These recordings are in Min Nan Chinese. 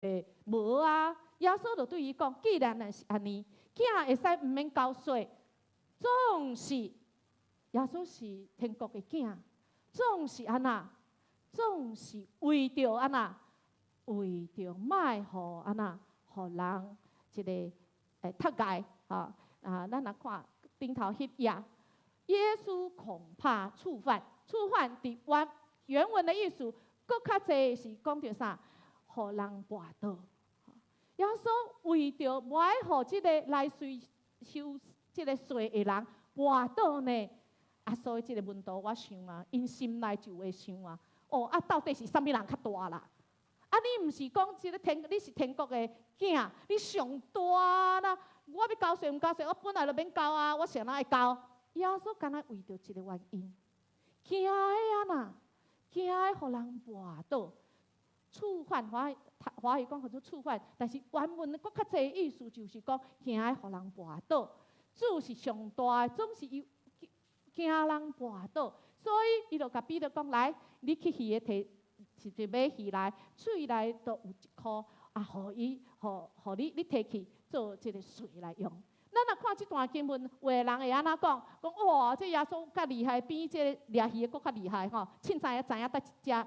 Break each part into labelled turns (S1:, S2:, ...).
S1: 欸，無啊！耶穌就對伊講：既然若是按呢，囝會使毋免交稅，總是耶穌是天國的囝，總是按怎？總是為著按怎？為著莫予按怎？予人一個會窒礙吼啊！咱若看頂頭彼頁，耶穌恐怕觸犯，觸犯佇原文的意思，閣較濟是講著啥？予人跋倒。耶穌為著無愛予這個來隨收這個稅的人跋倒呢，啊，所以這個門徒我想啊，𪜶心內就會想啊，哦，啊，到底是啥物人較大啦？啊，你毋是講這個天，你是天國的囝，你上大啦！我欲交稅毋交稅，我本來就免交啊，我啥人愛交？耶穌敢若為著這個原因，驚的啊呐，驚的予人跋倒。觸犯華華語講叫做觸犯，但是原文閣較濟意思就是講驚的予人跋倒。主是上大的，總是有驚人跋倒，所以伊就共彼得講：來，你去魚的提，是一尾魚來，喙內都有一箍，啊，予伊，予你，你提去做這個稅來用。咱若看這段經文，有的人會按怎講？講哇，這耶穌較厲害，比這個掠魚的閣較厲害吼！凊彩也知影佗一隻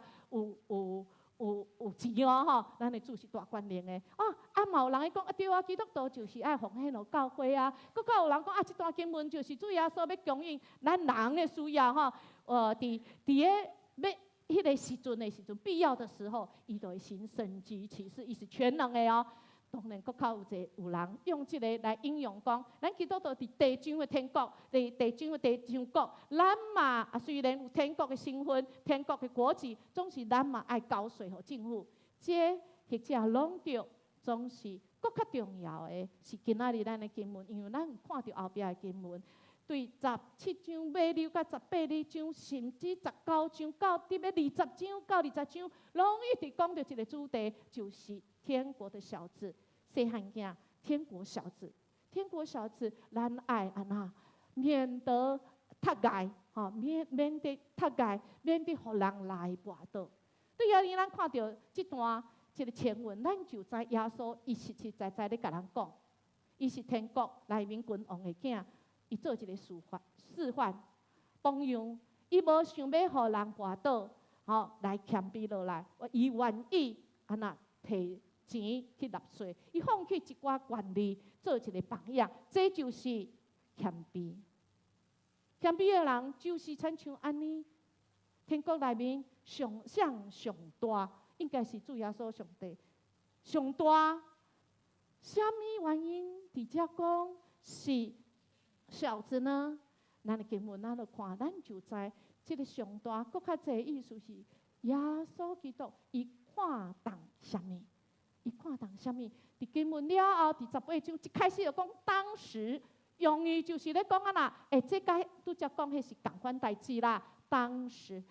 S1: 有錢哦吼，咱的主是大權能的。哦，啊嘛有人會講啊對啊，基督徒就是愛奉獻予教會啊。閣較有人講啊，這段經文就是主耶穌欲供應咱人的需要吼。佇個欲彼個時陣的時陣，必要的時候，伊就會行神蹟奇事，伊是全能的哦。當然，閣較有濟有人用這個來引用講，咱基督徒佇地上的天國，佇地上的地上國，咱嘛啊雖然有天國的身份、天國的國籍，總是咱嘛愛交稅予政府。這或者攏著，總是閣較重要的是今仔日咱的經文，因為咱有看著後壁的經文，對17章尾二到18章，甚至19章到佇欲二十章到二十章，攏一直講著一個主題，就是天國的小子。細漢囝，天國小子，天國小子，咱愛按怎，免得窒礙，吼，免得窒礙，免得予人來跋倒。對啊，咱看著這段這個前文，咱就知耶穌伊實實在在咧共人講，伊是天國內面君王的囝，伊做一個示範，示範榜樣，伊無想欲予人跋倒，吼，來謙卑落來，伊願意按怎提錢去納稅，伊放棄一寡權利，做一個榜樣，這就是謙卑。謙卑的人就是親像按呢，天國內面上上上大，應該是主耶穌上帝上大。啥物原因？佇遮講是小子呢？咱的經文咱就看，咱就知這個上大，閣較濟意思是耶穌基督，伊看重啥物？伊看重啥物？佇經文了後，佇18章一開始就講當時，用意就是咧講按怎？欸，這共拄才講彼是仝款代誌啦。當時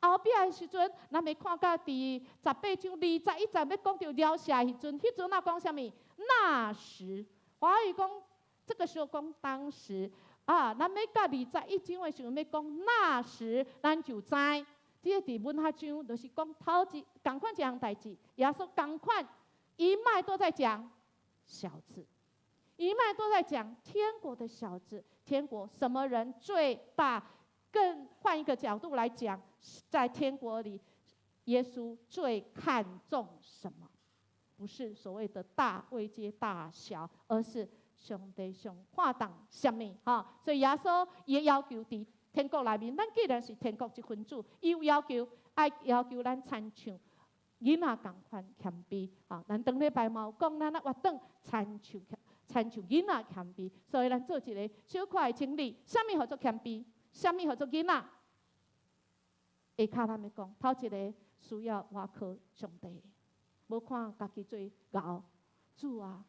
S1: 後壁的時陣，咱欲看到佇十八章21節欲講著了謝的時陣，彼陣仔講啥物？那時，華語講這個時候講當時啊，咱欲到21章的時陣欲講那時，咱就知。這個佇文學上就是講頭一仝款一項代誌，耶穌仝款一脈都在講小子，一脈都在講天國的小子。天國什麼人最大？更換一個角度來講，在天國裡，耶穌最看重什麼？不是所謂的大位階大小，而是上帝上看重啥物？哈，所以耶穌伊要求佇天國內面，咱既然是天國一分子，伊有要求，愛要求咱親像囡仔仝款謙卑。啊，咱頂禮拜嘛有講，咱啊活轉親像囡仔謙卑，所以咱做一個小可的整理，啥物號做謙卑？啥物號做囡仔？下跤咱欲講，頭一個需要倚靠上帝，無看家己做𠢕。主啊，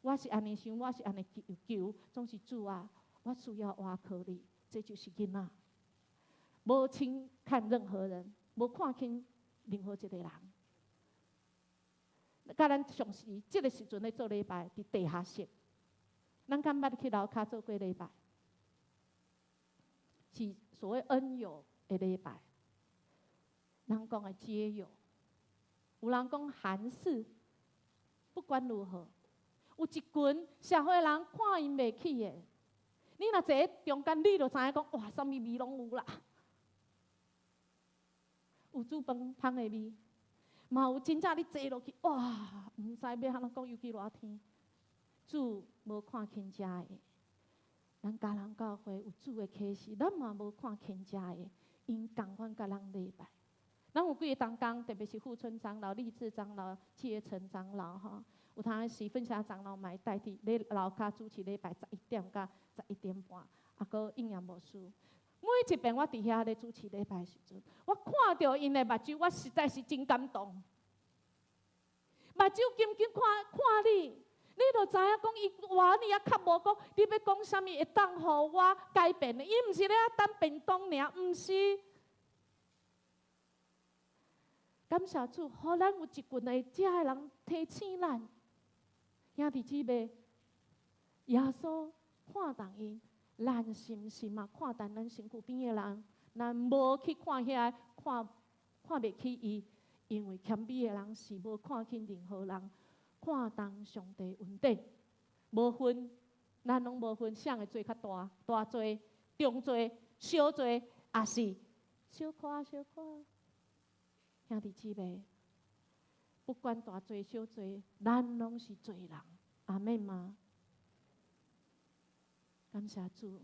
S1: 我是按呢想，我是按呢求，總是主啊，我需要倚靠你，這就是囡仔。無輕看任何人，無看輕任何一個人。佮咱上時這個時陣咧做禮拜，佇地下室，咱敢捌去樓跤做過禮拜？是所謂恩友的禮拜，人講的街友，有人講韓式，管如何，有一群社會人看𪜶袂起的。你若坐佇中間，你就知影講，哇，啥物味攏有啦。有煮飯芳的味，嘛有真正你坐落去，哇，毋知欲按怎講，尤其熱天，主無看輕遮的。咱迦南教會有主的啟示，咱嘛無看輕遮的，𪜶仝款共咱禮拜。咱有幾个同工，特別是富春長老、立志長老、階層長老，吼，有當時分享長老嘛會代替咧樓跤主持禮拜11點到11點半，啊，閣應驗牧師。每一遍我佇遐咧主持禮拜時陣，我看著𪜶的目睭，我實在是真感動。目睭緊緊看看你，你就知影講伊話你也較無講，你欲講啥物會當予我改變的？伊毋是咧等便當爾，毋是。感謝主，予咱有一群的遮的人提醒咱，兄弟姊妹，耶穌看重𪜶，咱是毋是嘛看重咱身軀邊的人？咱無去看遐看看袂起伊，因為謙卑的人是無看輕任何人，看重上帝恩典，無分，咱攏無分，誰的罪較大，大罪、中罪、小罪，抑是小可小可。兄弟姊妹，不管大罪小罪，咱攏是罪人，阿們嗎？感謝主，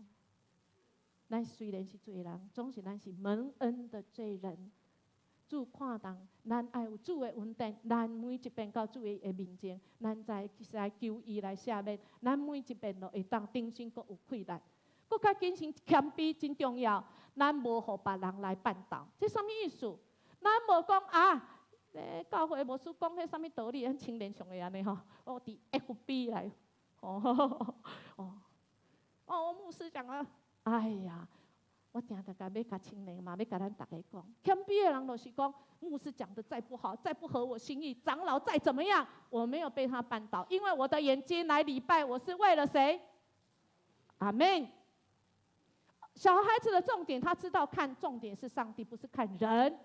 S1: 咱雖然是罪人，總是咱是蒙恩的罪人。主看重，咱愛有主的恩典，咱每一遍到主的面前，咱在來求伊來赦免，咱每一遍都會當重新閣有氣力，閣較謹慎謙卑真重要。咱無予別人來絆倒，這啥物意思？咱無講啊，咧教會牧師講彼啥物道理，咱青年上會按呢吼，我佇 FB 來，哦哦哦，牧師講啊，哎呀，我定定共欲共青年嘛，欲共咱逐家講，謙卑的人就是講，牧師講的再不好，再不合我心意，長老再怎麼樣，我沒有被他絆倒，因為我的眼睛來禮拜，我是為了誰？阿們。小孩子的重點，他知道看重點是上帝，不是看人。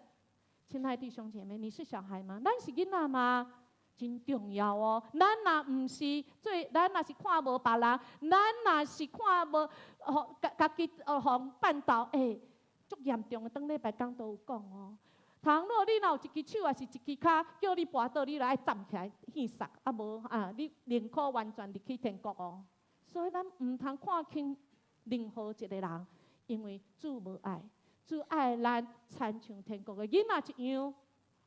S1: 親愛弟兄姐妹，你是小孩嗎？咱是囡仔嗎？真重要哦。咱若毋是做，咱若是看無別人，咱若是看無，予家家己哦，予絆倒，欸，足嚴重的。頂禮拜講都有講哦。倘若你若有一支手，抑是一支跤，叫你跋倒，你著愛站起來去殺，啊無啊，你寧可完全入去天國哦。所以咱毋通看輕任何一個人，因為主無愛。主愛咱，親像天國的囡仔一樣，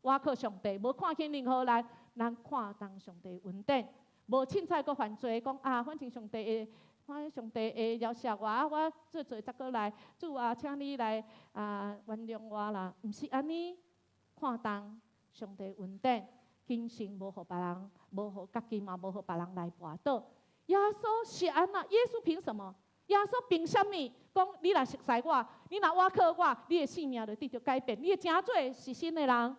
S1: 倚靠上帝，無看輕任何人，咱看重上帝恩典，無凊彩閣犯罪，講啊，反正上帝會，反正上帝會饒恕我，啊，我做罪才閣來，主啊，請你來啊原諒我啦，毋是按呢，看重上帝恩典，謹慎無予別人，無予家己嘛，無予別人來跋倒。耶穌是按怎？耶穌憑什麼？耶穌憑啥物講？你若熟似我，你若倚靠我，你的性命就得著改變，你會成做是新的人。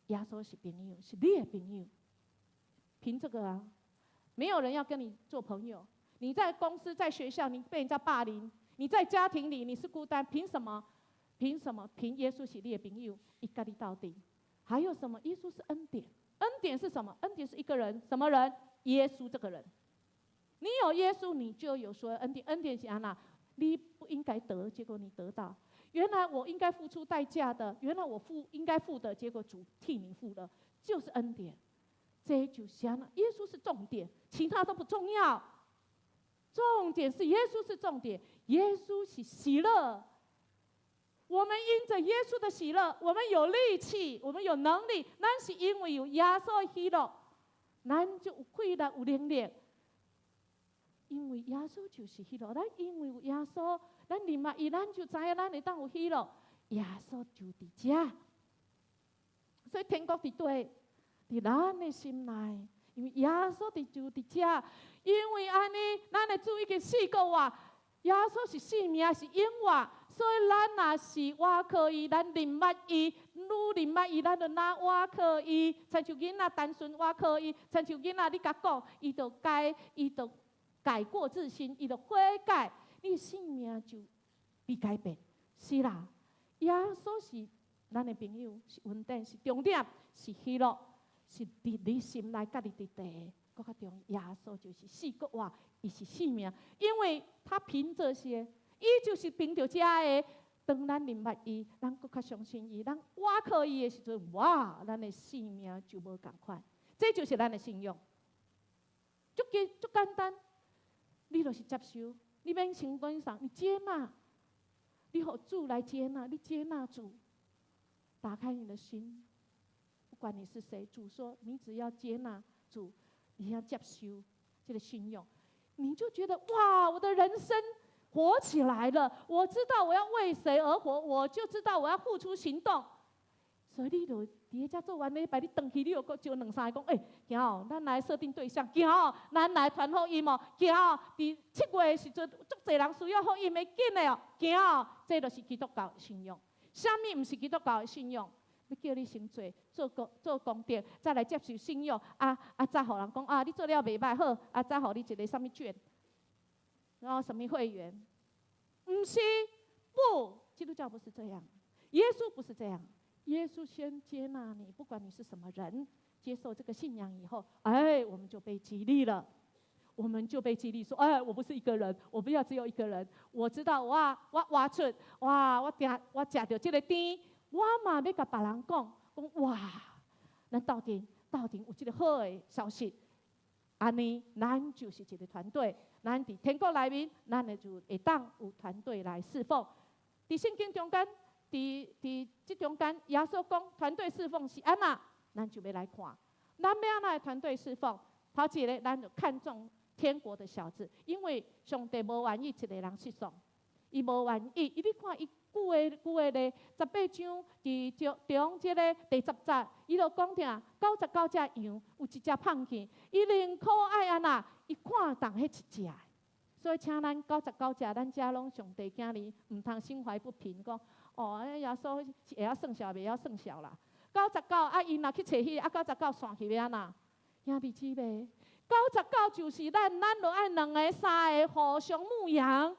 S1: 耶穌是朋友，是你的朋友。憑這個啊，沒有人要跟你做朋友。你在公司、在學校，你被人家霸凌；你在家庭裡，你是孤單。憑什麼？憑什麼？憑耶穌是你的朋友，伊佮你鬥陣。還有什麼？耶穌是恩典。恩典是什麼？恩典是一個人，什麼人？耶穌這個人。你有耶穌，你就有所有恩典。恩典是按怎，你不應該得，結果你得到。原來我應該付出代價的，原來我付應該付的，結果主替你付了，就是恩典。這就是按怎，耶穌是重點，其他都不重要。重點是耶穌是重點，耶穌是喜樂。我們因着耶穌的喜樂，我們有力氣，我們有能力。咱是因為有耶穌喜樂，咱就有氣力、有能力。因為耶穌就是喜樂，咱因為有耶穌，咱認捌伊，咱就知影咱會當有喜樂。耶穌就佇遮，所以天國佇佗？佇咱的心內，因為耶穌佇就佇遮，因為按呢，咱的主已經死過活，耶穌是生命，是永活，所以咱若是倚靠伊，咱認捌伊，愈認捌伊，咱就若倚靠伊，親像囡仔單純倚靠伊，親像囡仔你共講，伊就改，伊就改過自新，伊就悔改，你生命就被改變。是啦，耶穌是咱的朋友，是恩典，是重點，是喜樂，是佇你心內佮你佇地，閣較重要。耶穌就是死閣活，伊是生命，因為他憑這些，伊就是憑著這个。當咱認捌伊，咱閣較相信伊，咱倚靠伊的時陣，哇，咱的生命就無仝款。這就是咱的信仰，足簡足簡單。你就是接受，你免先講啥，你接納，你予主來接納，你接納主，打開你的心，不管你是誰，主說你只要接納主，你要接受這個信仰，你就覺得哇，我的人生活起來了！我知道我要為誰而活，我就知道我要付出行動。所以你就佇遐做完禮拜，你轉去你又閣招兩三个講，欸，行哦，咱來設定對象，行哦，咱來傳福音哦，行哦，佇7月的時陣，足濟人需要福音的，緊的哦，行哦，這就是基督教信仰。啥物毋是基督教的信仰？欲叫你先做做功做功德，再來接受信仰。啊啊，再予人講啊，你做了袂䆀，好，啊，再予你一个啥物券，然後什麼會員？毋是，不，基督教不是這樣，耶穌不是這樣。耶穌先接納你，不管你是什麼人，接受這個信仰以後，哎，我們就被激勵了，我們就被激勵說，哎，我不是一個人，我不要只有一個人，我知道我我活出，哇，我定我食著這个甜，我嘛欲共別人講，講哇，咱鬥陣鬥陣有這个好的消息，按呢，咱就是一个團隊，咱佇天國內面，咱就會當有團隊來侍奉。佇聖經中間，佇佇這中間，耶穌講團隊侍奉是按怎，咱就欲來看，咱欲按怎團隊侍奉？頭一个，咱就看重天國的小子，因為上帝無願意一个人失喪，伊無願意。伊你看伊舉个舉个例，18章佇中中這个第10節，伊就講聽99隻羊有一隻紡去，伊寧可愛按怎，伊看重彼一隻。所以請咱九十九隻，咱遮攏上帝囝兒，毋通心懷不平，講哦，耶穌是會曉算數，袂曉算數啦。九十九啊，𪜶若去揣彼个，啊九十九散去欲按怎？兄弟姊妹，九十九就是咱，咱就愛兩个、三个互相牧養，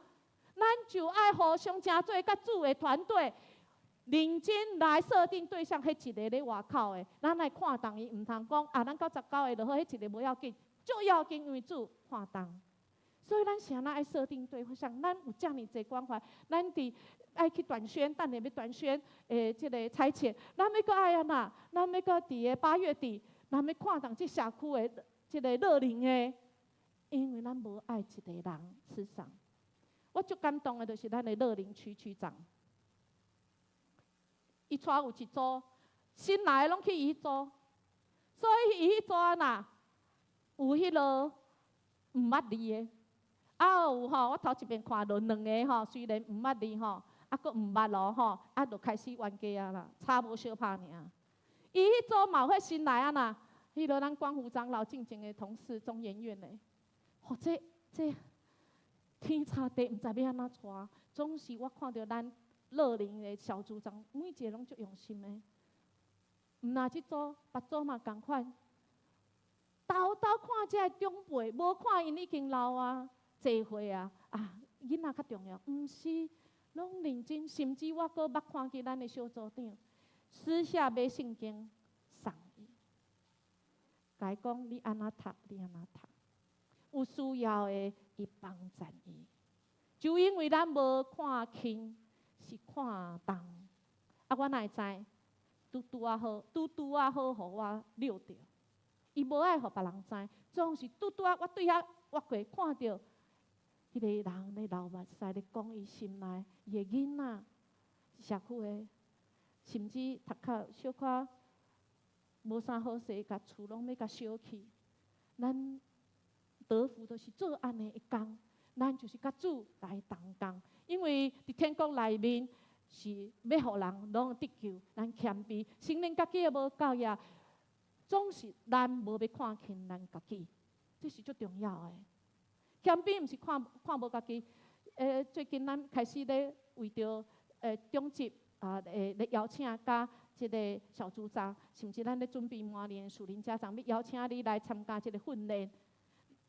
S1: 咱就愛互相成做佮主的團隊，認真來設定對象，彼一个咧外口的，咱來看重伊，毋通講啊，咱九十九个就好，彼一个無要緊，足要緊，因為主看重。所以咱啥人愛設定對象，咱有遮爾濟關懷，咱佇愛去短宣，等下欲短宣，欸，這个差遣，咱欲閣愛按怎？咱欲閣佇个8月底，咱欲看重這社區的這个樂齡的，因為咱無愛一个人失喪。我足感動的，就是咱的樂齡區區長，伊帶有一組新來的攏去伊彼組，所以伊彼組按怎有彼个毋捌字的。啊有吼，我頭一遍看著兩个吼，雖然毋捌字吼，啊閣毋捌路吼，啊就開始冤家啊啦，差無相拍爾。伊彼組嘛有彼新來按怎，彼个咱光復長老進前的同事中研院的，吼這這天差地毋知欲按怎帶，總是我看著咱樂齡的小組長，每一個攏足用心的。毋若這組，別組嘛仝款，沓沓看這个長輩，無看𪜶已經老啊。濟歲啊，啊，囡仔較重要，毋是，攏認真，甚至我閣捌看見咱的小組長私下買聖經送伊，共伊講你按怎讀，你按怎讀，有需要的伊幫贊伊，就因為咱無看輕，是看重，啊，我哪會知？拄拄仔好，拄拄仔好，予我掠著，伊無愛予別人知，總是拄拄仔我對遐越過看著。彼个人咧流目屎咧講伊心內伊的囡仔，社區的，甚至讀較小可無啥好勢，共厝攏欲共燒去。咱得福都是做按呢的工，咱就是佮主來同工，因為佇天國內面是欲予人攏得救，咱謙卑，承認家己的無夠也，總是咱無欲看輕咱家己，這是足重要的。謙卑毋是看看無家己，最近咱開始咧為著長執啊，咧邀請佮這个小組長，甚至咱咧準備明年屬靈家長，欲邀請你來參加這个訓練。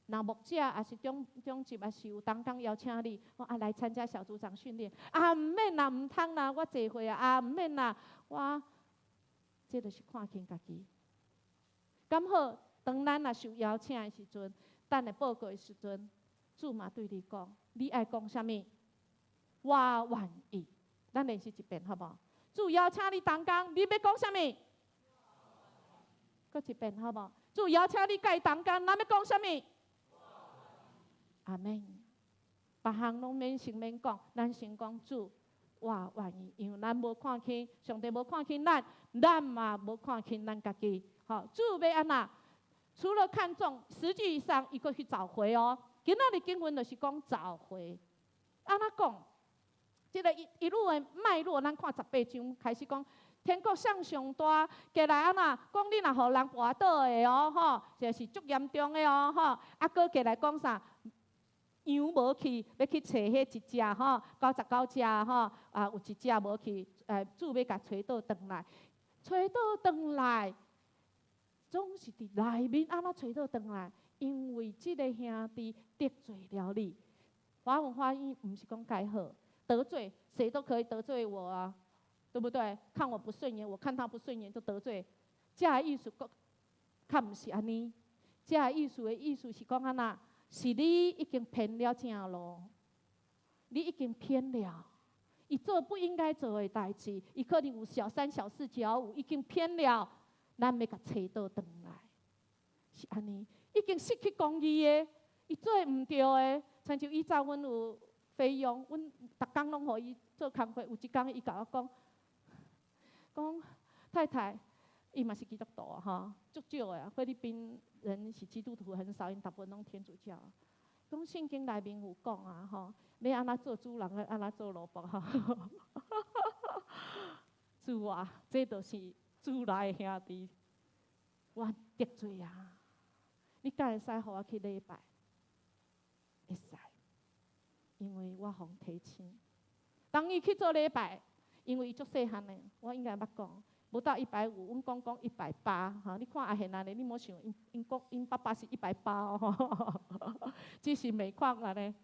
S1: 若牧者抑是長長執，抑是有同工邀請你，講啊來參加小組長訓練，啊毋免啦，毋通啦，我濟歲啊，啊毋免啦，我這就是看輕家己。敢好？當咱若受邀請的時陣，等下報告的時陣，主嘛對你講，你愛講啥物？我願意。咱練習一遍好無？主邀請你同工，你欲講啥物？閣一遍好無？主邀請你佮伊同工，咱欲講啥物？阿門。別項攏免先免講，咱先講主，我願意，因為咱無看輕，上帝無看輕咱，咱嘛無看輕咱家己。吼，主欲按怎？除了看重，實際上伊閣去找回哦。今仔日經文就是講找回。按怎講？這个一一路的脈絡，咱看十八章開始講，天國像上大，過來按怎講？你若予人跋倒的哦，吼，就是足嚴重的哦，吼。啊，閣過來講啥？羊無去，欲去揣彼一隻吼，99隻吼，啊，有一隻無去，主欲共揣倒轉來，揣倒轉來，總是佇內面按怎揣倒轉來？因為這个兄弟得罪了你。華文翻譯毋是講蓋好，得罪誰都可以得罪我啊，對不對？看我不順眼，我看他不順眼就得罪。這个意思講，較毋是按呢。這个意思的意思是講按怎？是你已經偏了正路，你已經偏了。伊做不應該做的代誌，伊可能有小三、小四、小五，已經偏了。咱欲共揣倒轉來，是按呢。已經失去公義的，伊做毋對的。親像以早阮有菲傭，阮逐工攏予伊做工課。有一工伊共我講，講太太，伊嘛是基督徒啊，吼，足少的啊。菲律賓人是基督徒很少，𪜶大部分攏天主教。講聖經內面有講啊，吼，欲按怎做主人，欲按怎做奴僕吼。主啊，這就是主內的兄弟，我得罪啊！你敢會使予我去禮拜？會使，因為我予提醒。當伊去做禮拜，因為伊足細漢的，我應該捌講，無到150，阮公公180，吼！你看阿賢按呢，你莫想𪜶𪜶公𪜶爸爸是一百八哦，只是袂看按呢。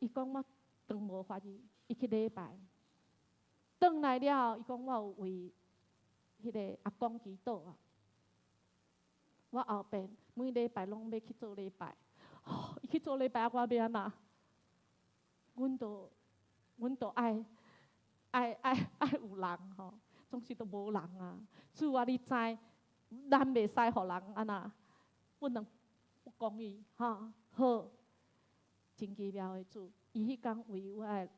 S1: 伊講我當無懷疑，伊去禮拜，轉來了，伊講我有為彼个阿公祈禱啊。我後邊每禮拜攏欲去做禮拜，伊去做禮拜，我欲按怎？阮都愛有人吼，總是都無人啊。主啊，你知，咱袂使予人按怎，不能不公義吼。好，真奇妙的主，伊彼工為我的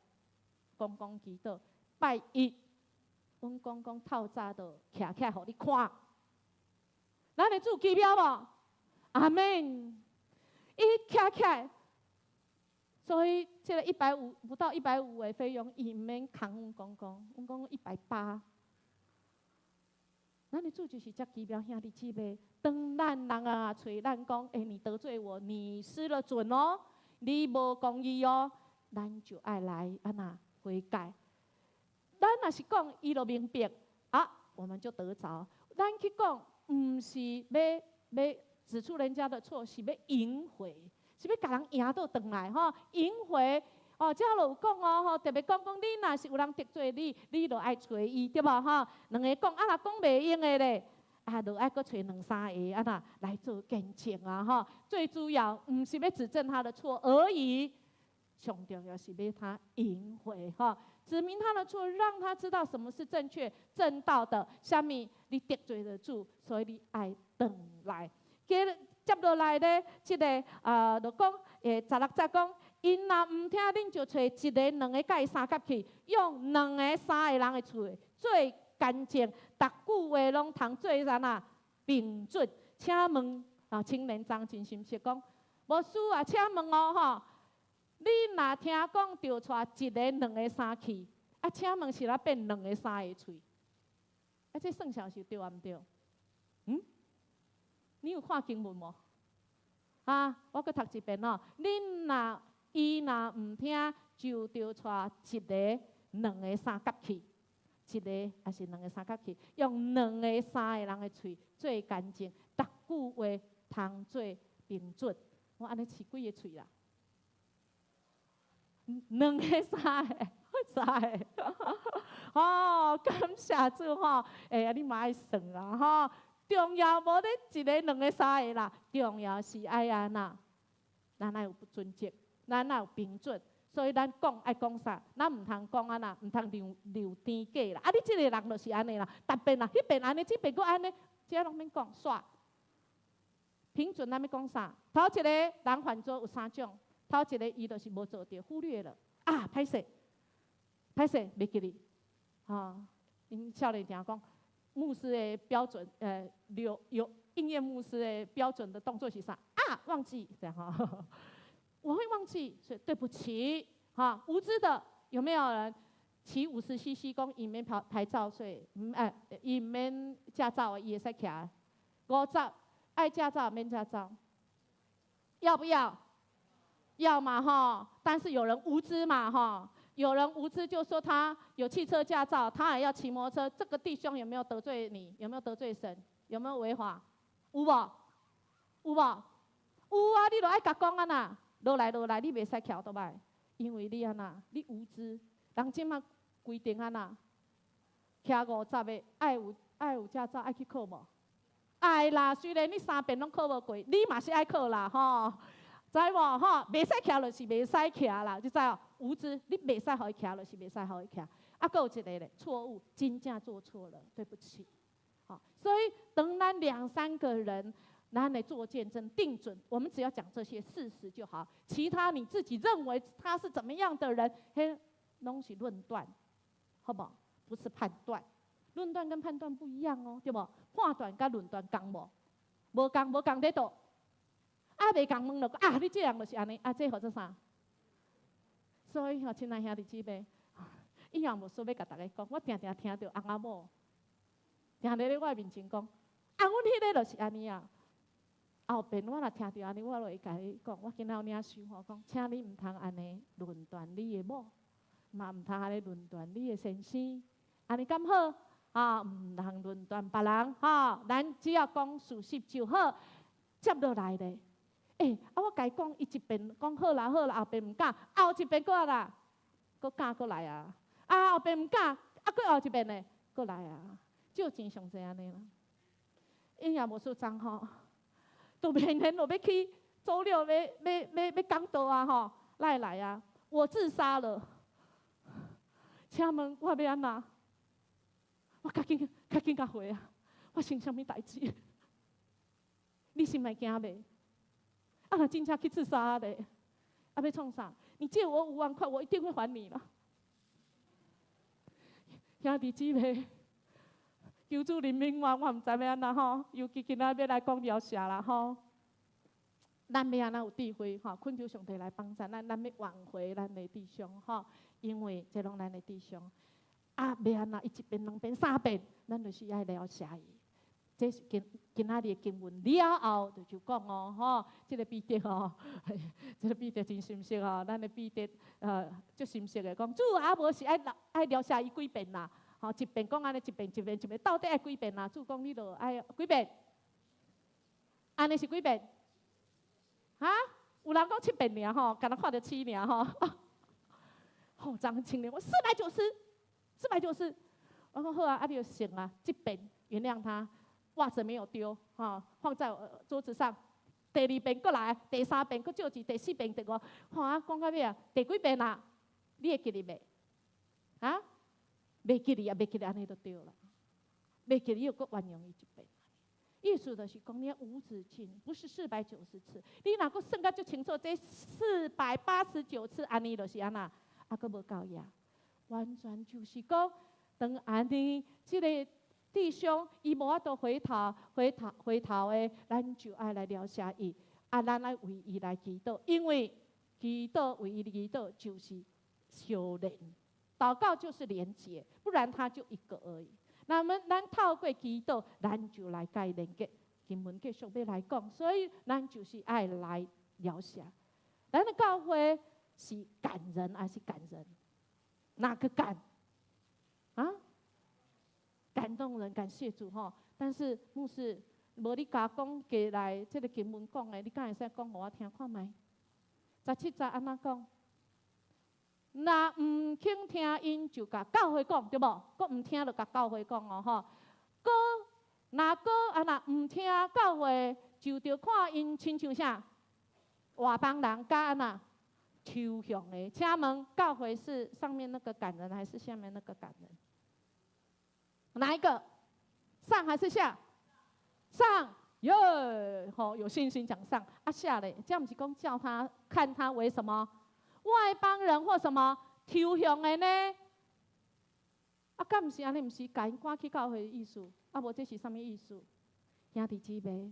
S1: 公公祈禱，拜一，阮公公透早就徛起來予你看。咱的主奇妙無？阿門。伊徛起來，所以這个一百五不到一百五的費用，伊毋免扛阮公公，阮公公180。咱的主就是遮奇妙，兄弟姊妹，當咱人啊揣咱講，欸，你得罪我，你失了準哦，你無公義哦，咱就愛來按怎悔改。咱若是講，伊就明白啊，我們就得著。咱去講，毋是欲指出人家的錯，是欲贏回，是欲共人贏倒轉來吼，贏回。哦，這就有講哦，吼，特別講講你若是有人得罪你，你就愛揣伊，對無吼？兩个講，啊若講袂用的咧，啊，就愛閣揣兩三个，按怎來做見證啊，吼。最主要毋是欲指正他的錯而已，上重要是欲他贏回，吼。指明他的錯，讓他知道什麼是正確正道的。啥物你得罪了主，所以你愛轉來。接落來咧，這个就講，16節講，𪜶若毋聽，恁就揣一个、兩个佮伊相佮去，用兩个、三个人的喙做見證，逐句話攏通做啥呐？憑準。請問啊，青年張真心實講，牧師啊，請問哦吼，你若聽講著帶一个、兩个、三去，啊，請問是怎變兩个、三个喙？啊，這算數是對抑毋對？嗯？你有看經文無？啊，我閣讀一遍哦。恁若伊若毋聽，就著帶一个、兩个相佮去，一个抑是兩个相佮去，用兩个、三个人的喙做見證，逐句話通做憑準。我按呢飼幾个喙啦？兩个、三个。知？哦，感謝主吼，欸，你嘛愛算啦吼。重要無咧一个、兩个、三个啦，重要是愛按怎，咱愛有準則，咱愛有標準，所以咱講愛講啥，咱毋通講按怎，毋通留留甜假啦。啊，你這个人就是按呢啦，逐遍啦，彼遍按呢，這遍閣按呢，這攏免講，煞。平準咱欲講啥？頭一个人犯錯有三種，頭一个伊就是無做著，忽略了啊，歹勢，歹勢，袂記得，吼，𪜶少年定講，牧師的標準，劉有應驗牧師的標準的動作是啥？啊，忘記這樣哈，我會忘記，所以對不起，哈，無知的有沒有人騎50 cc 講伊免牌牌照稅，毋哎，伊免駕照，伊會使騎50，愛駕照免駕照，要不要？要嘛哈，但是有人無知嘛哈。有人無知就說他有汽車駕照，他還要騎摩托車。這個弟兄有沒有得罪你？有沒有得罪神？有沒有違法？有無？有無？有啊！你就愛共講按怎，落來落來，你袂使騎歐多擺，因為你按怎，你無知。人這馬規定按怎，騎五十的愛有駕照，愛去考無？愛啦，雖然你三遍攏考無過，你嘛是愛考啦吼。知無吼？袂使騎就是袂使騎啦，你知無？無知，你袂使予伊騎，就是袂使予伊騎。啊，閣有一个咧，錯誤，真正做錯了，對不起。好，所以當咱兩三個人，咱來做見證定準，我們只要講這些事實就好，其他你自己認為他是怎麼樣的人，彼攏是論斷，好無？不是判斷，論斷跟判斷不一樣哦，對無？判斷佮論斷仝無？無仝，無仝佇佗。啊，袂仝問了，啊，你這人就是按呢，啊，這號做啥？所以吼，親愛兄弟姊妹，伊也無說欲共逐家講，我定定聽著翁仔某，定定咧我面前講，啊，阮彼个就是按呢啊。後邊我若聽著按呢，我就會共伊講，我今仔有領受吼，講，請你毋通按呢論斷你的某，嘛毋通按呢論斷你的先生，按呢敢好？啊，毋通論斷別人，吼，咱只要講事實就好。接落來咧，欸，啊，我共伊講，伊一遍講好啦好啦，後邊毋敢，後一遍閣按怎，閣敢閣來啊！啊，後邊毋敢，啊，閣後一遍咧，閣來啊！借錢上濟按呢啦，伊也無說髒吼，都明天就欲去週六欲欲欲欲講道啊吼，來來啊！我自殺了，請問我欲按怎？我較緊較緊共回啊！發生啥物代誌？你心內驚袂？啊，若真正去自殺咧，啊，欲創啥？你借我5萬塊，我一定會還你啦。兄弟姊妹，求主憐憫我，我毋知欲按怎吼，尤其今仔欲來講饒舌啦吼。咱欲按怎有智慧吼？懇求上帝來幫助咱，咱欲挽回咱的弟兄吼，因為這攏咱的弟兄。啊，欲按怎？伊一遍、兩遍、三遍，咱就是愛饒舌伊。這是今今仔日的經文了後，就講哦，吼，這个彼得吼，這个彼得真心實吼，咱的彼得足心實的講，主啊，無是愛愛饒舌伊幾遍啦？吼，一遍講按呢，一遍一遍一遍，到底愛幾遍啦？主講你著愛幾遍？按呢是幾遍？哈？有人講七遍爾吼，敢若看著七爾吼。吼，張青年，我四百九十，四百九十。我講好啊，啊你就成啊，這遍原諒他。襪子沒有丟，哈，放在桌子上。第二遍閣來，第三遍閣借錢，第四遍、第五，吼啊，講到尾啊，第幾遍啊？你會記得袂？啊？袂記得啊，袂記得按呢就對啦。袂記得又閣原諒伊一遍。意思就是講，你無止境，不是490次。你若閣算甲足清楚，這489次按呢就是按怎，啊，閣無夠呀。完全就是講，當按呢，這个弟兄伊無法度回頭、回頭、回頭的，咱就愛來饒舌伊，啊，咱愛為伊來祈禱，因為祈禱為伊祈禱就是相連，禱告就是連結，不然他就一個而已。那麼咱透過祈禱，咱就來共伊連結。經文繼續欲來講，所以咱就是愛來饒舌。咱的教會是感人還是趕人？哪個感？啊？感動人，感謝主吼。但是牧師，無你共講過來，這个經文講的，你敢會使講予我聽看覓？17節按怎講？若毋肯聽𪜶，就共教會講，對無？閣毋聽就共教會講哦，吼。閣若閣啊若毋聽教會，就著看𪜶親像啥？外邦人佮按怎抽象的。請問教會是上面那個趕人，還是下面那個趕人？哪一個？上還是下？上，耶，吼，有信心講上。啊下咧，這毋是講叫他看他為什麼外邦人或什麼抽象的呢？啊，敢毋是按呢？毋是共𪜶趕去教會的意思？啊，無這是啥物意思？兄弟姊妹，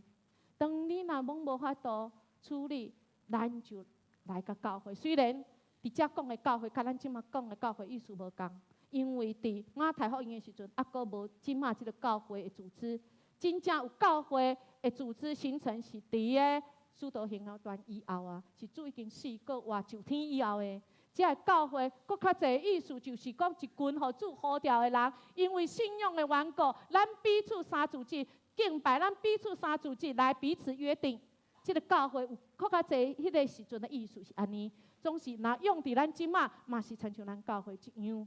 S1: 當你若攏無法度處理，咱就來共教會。雖然佇遮講的教會，佮咱這馬講的教會意思無仝，因為佇馬太福音的時陣，猶閣無這馬這個教會的組織。真正有教會的組織形成是佇個使徒行傳以後啊，是主已經死閣活上天以後的。這個教會閣較濟意思，就是講一群予主呼召的人，因為信仰的緣故，咱彼此三自節敬拜，咱彼此三自節來彼此約定。這個教會有閣較濟彼個時陣的意思是按呢，總是若用佇咱這馬，嘛是親像咱教會一樣。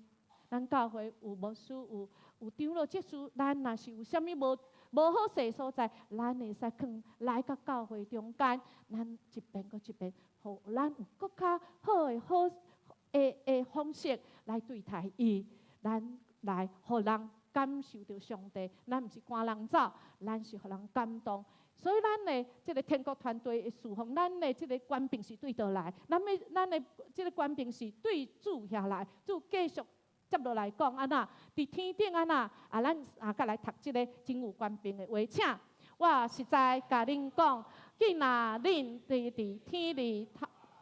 S1: 咱教會有牧師，有長老執事，咱若是有啥物無好勢所在，咱會使囥來佮教會中間，咱一遍閣一遍，予咱有閣較好的好的方式來對待伊，咱來予人感受著上帝，咱毋是趕人走，咱是予人感動。所以咱的這個天國團隊的侍奉，咱的這個權柄是對佗來？咱的這個權柄是對主遐來，主繼續接落來講按怎？佇天頂按怎？啊，咱啊，閣來讀這個真有權柄的話，請我實在共恁講，既若恁佇天裡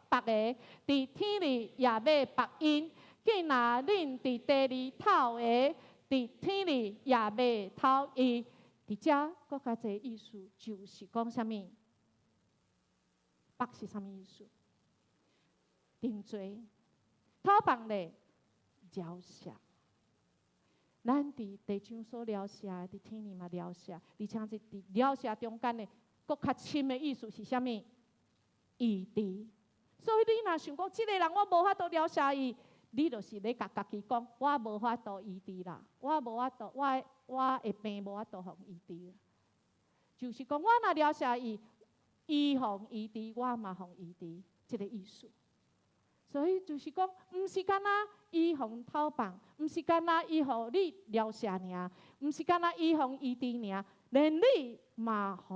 S1: 縛的，佇天裡也欲縛𪜶；既若恁佇地裡透的，佇天裡也欲透伊。佇遮閣較濟意思，就是講啥物？縛是啥物意思？定罪、透放咧，饒赦。咱佇地上所饒赦的，佇天裡嘛饒赦，而且是佇饒赦中間的，閣較深的意思是啥物？醫治。所以你若想講，這個人我無法度饒赦伊，你就是咧共家己講，我無法度醫治啦，我無法度，我的病無法度予醫治。就是講，我若饒赦伊，伊予醫治，我嘛予醫治，這個意思。所以就是講，毋是干焦伊予透放，毋是干焦伊予你饒赦爾，毋是干焦伊予醫治爾，連你嘛予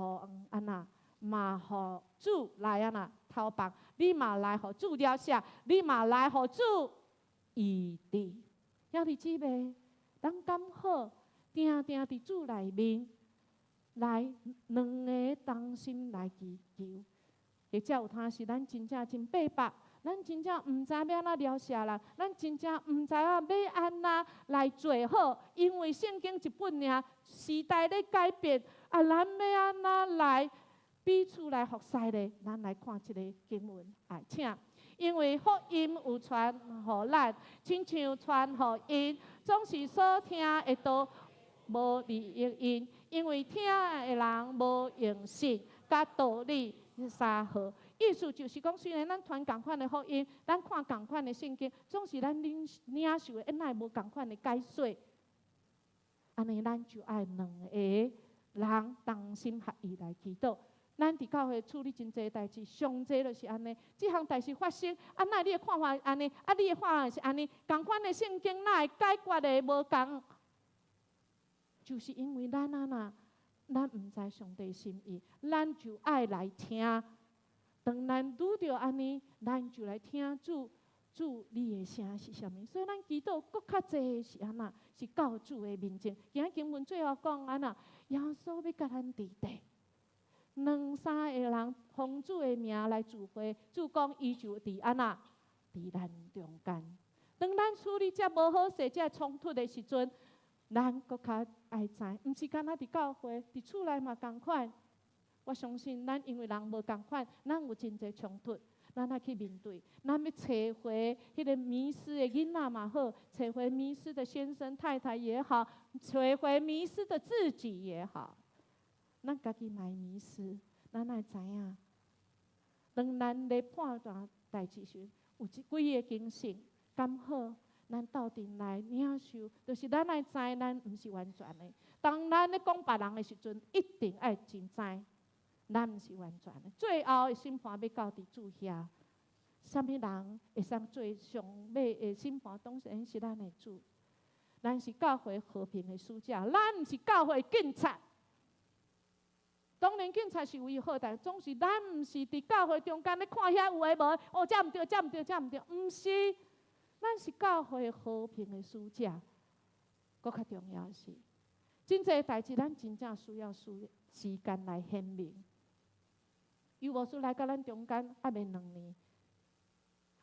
S1: 按怎，嘛予主來按怎透放，你嘛來予主饒赦，你嘛來予主醫治。兄弟姊妹，咱敢好，定定佇主內面來兩个同心來祈求，或者有當時咱真正真白目。咱真正毋知欲按怎饒赦人，咱真正毋知影欲按怎來做好，因為聖經一本爾，時代咧改變，啊，咱欲按怎來彼此來服侍咧？咱來看這個經文，來請，因為福音有傳予咱，親像傳予𪜶，總是所聽的道無利益𪜶，因為聽的人無用信佮道理相合。意思就是講，雖然咱傳仝款的福音，咱看仝款的聖經，總是咱領受的，哪會無仝款的解說？按呢，咱就愛兩個人同心合意來祈禱。咱佇教會處理真濟代誌，上濟就是按呢。這項代誌發生，啊，哪會你的看法按呢？啊，你的看法是按呢？仝款的聖經哪會解決的無仝？就是因為咱按怎，咱毋知上帝心意，咱就愛來聽。當咱拄著按呢，咱就來聽主，主你的聲是啥物？所以咱祈禱閣較濟是按怎？是到主的面前。今仔經文最後講按怎？耶穌欲佮咱佇地，兩三个人奉主的名來聚會，主講伊就佇按怎？佇咱中間。當咱處理這無好勢、這衝突的時陣，咱閣較愛知，毋是干焦佇教會，佇厝內嘛仝款。我相信咱因為人無仝款，咱有真濟衝突，咱愛去面對。咱欲揣回彼个迷失的囡仔嘛好，揣回迷失的先生太太也好，揣回迷失的自己也好，咱家己嘛會迷失，咱愛知影。當咱咧判斷代誌時，有這幾个警醒，敢好？咱鬥陣來領受，就是咱愛知咱毋是完全的。當咱咧講別人的時陣，一定愛真知，咱毋是完全的。最後的審判欲到佇主遐，啥物人會使做上尾的審判？當然是咱的主。咱是教會和平的使者，咱毋是教會警察。當然，警察是有伊好，但總是咱毋是佇教會中間咧看遐有的無，哦，這毋對，這毋對，這毋對，毋是。咱是教會和平的使者，閣較重要是，真濟代誌咱真正需要需時間來顯明。尤牧師來到咱中間猶未2年，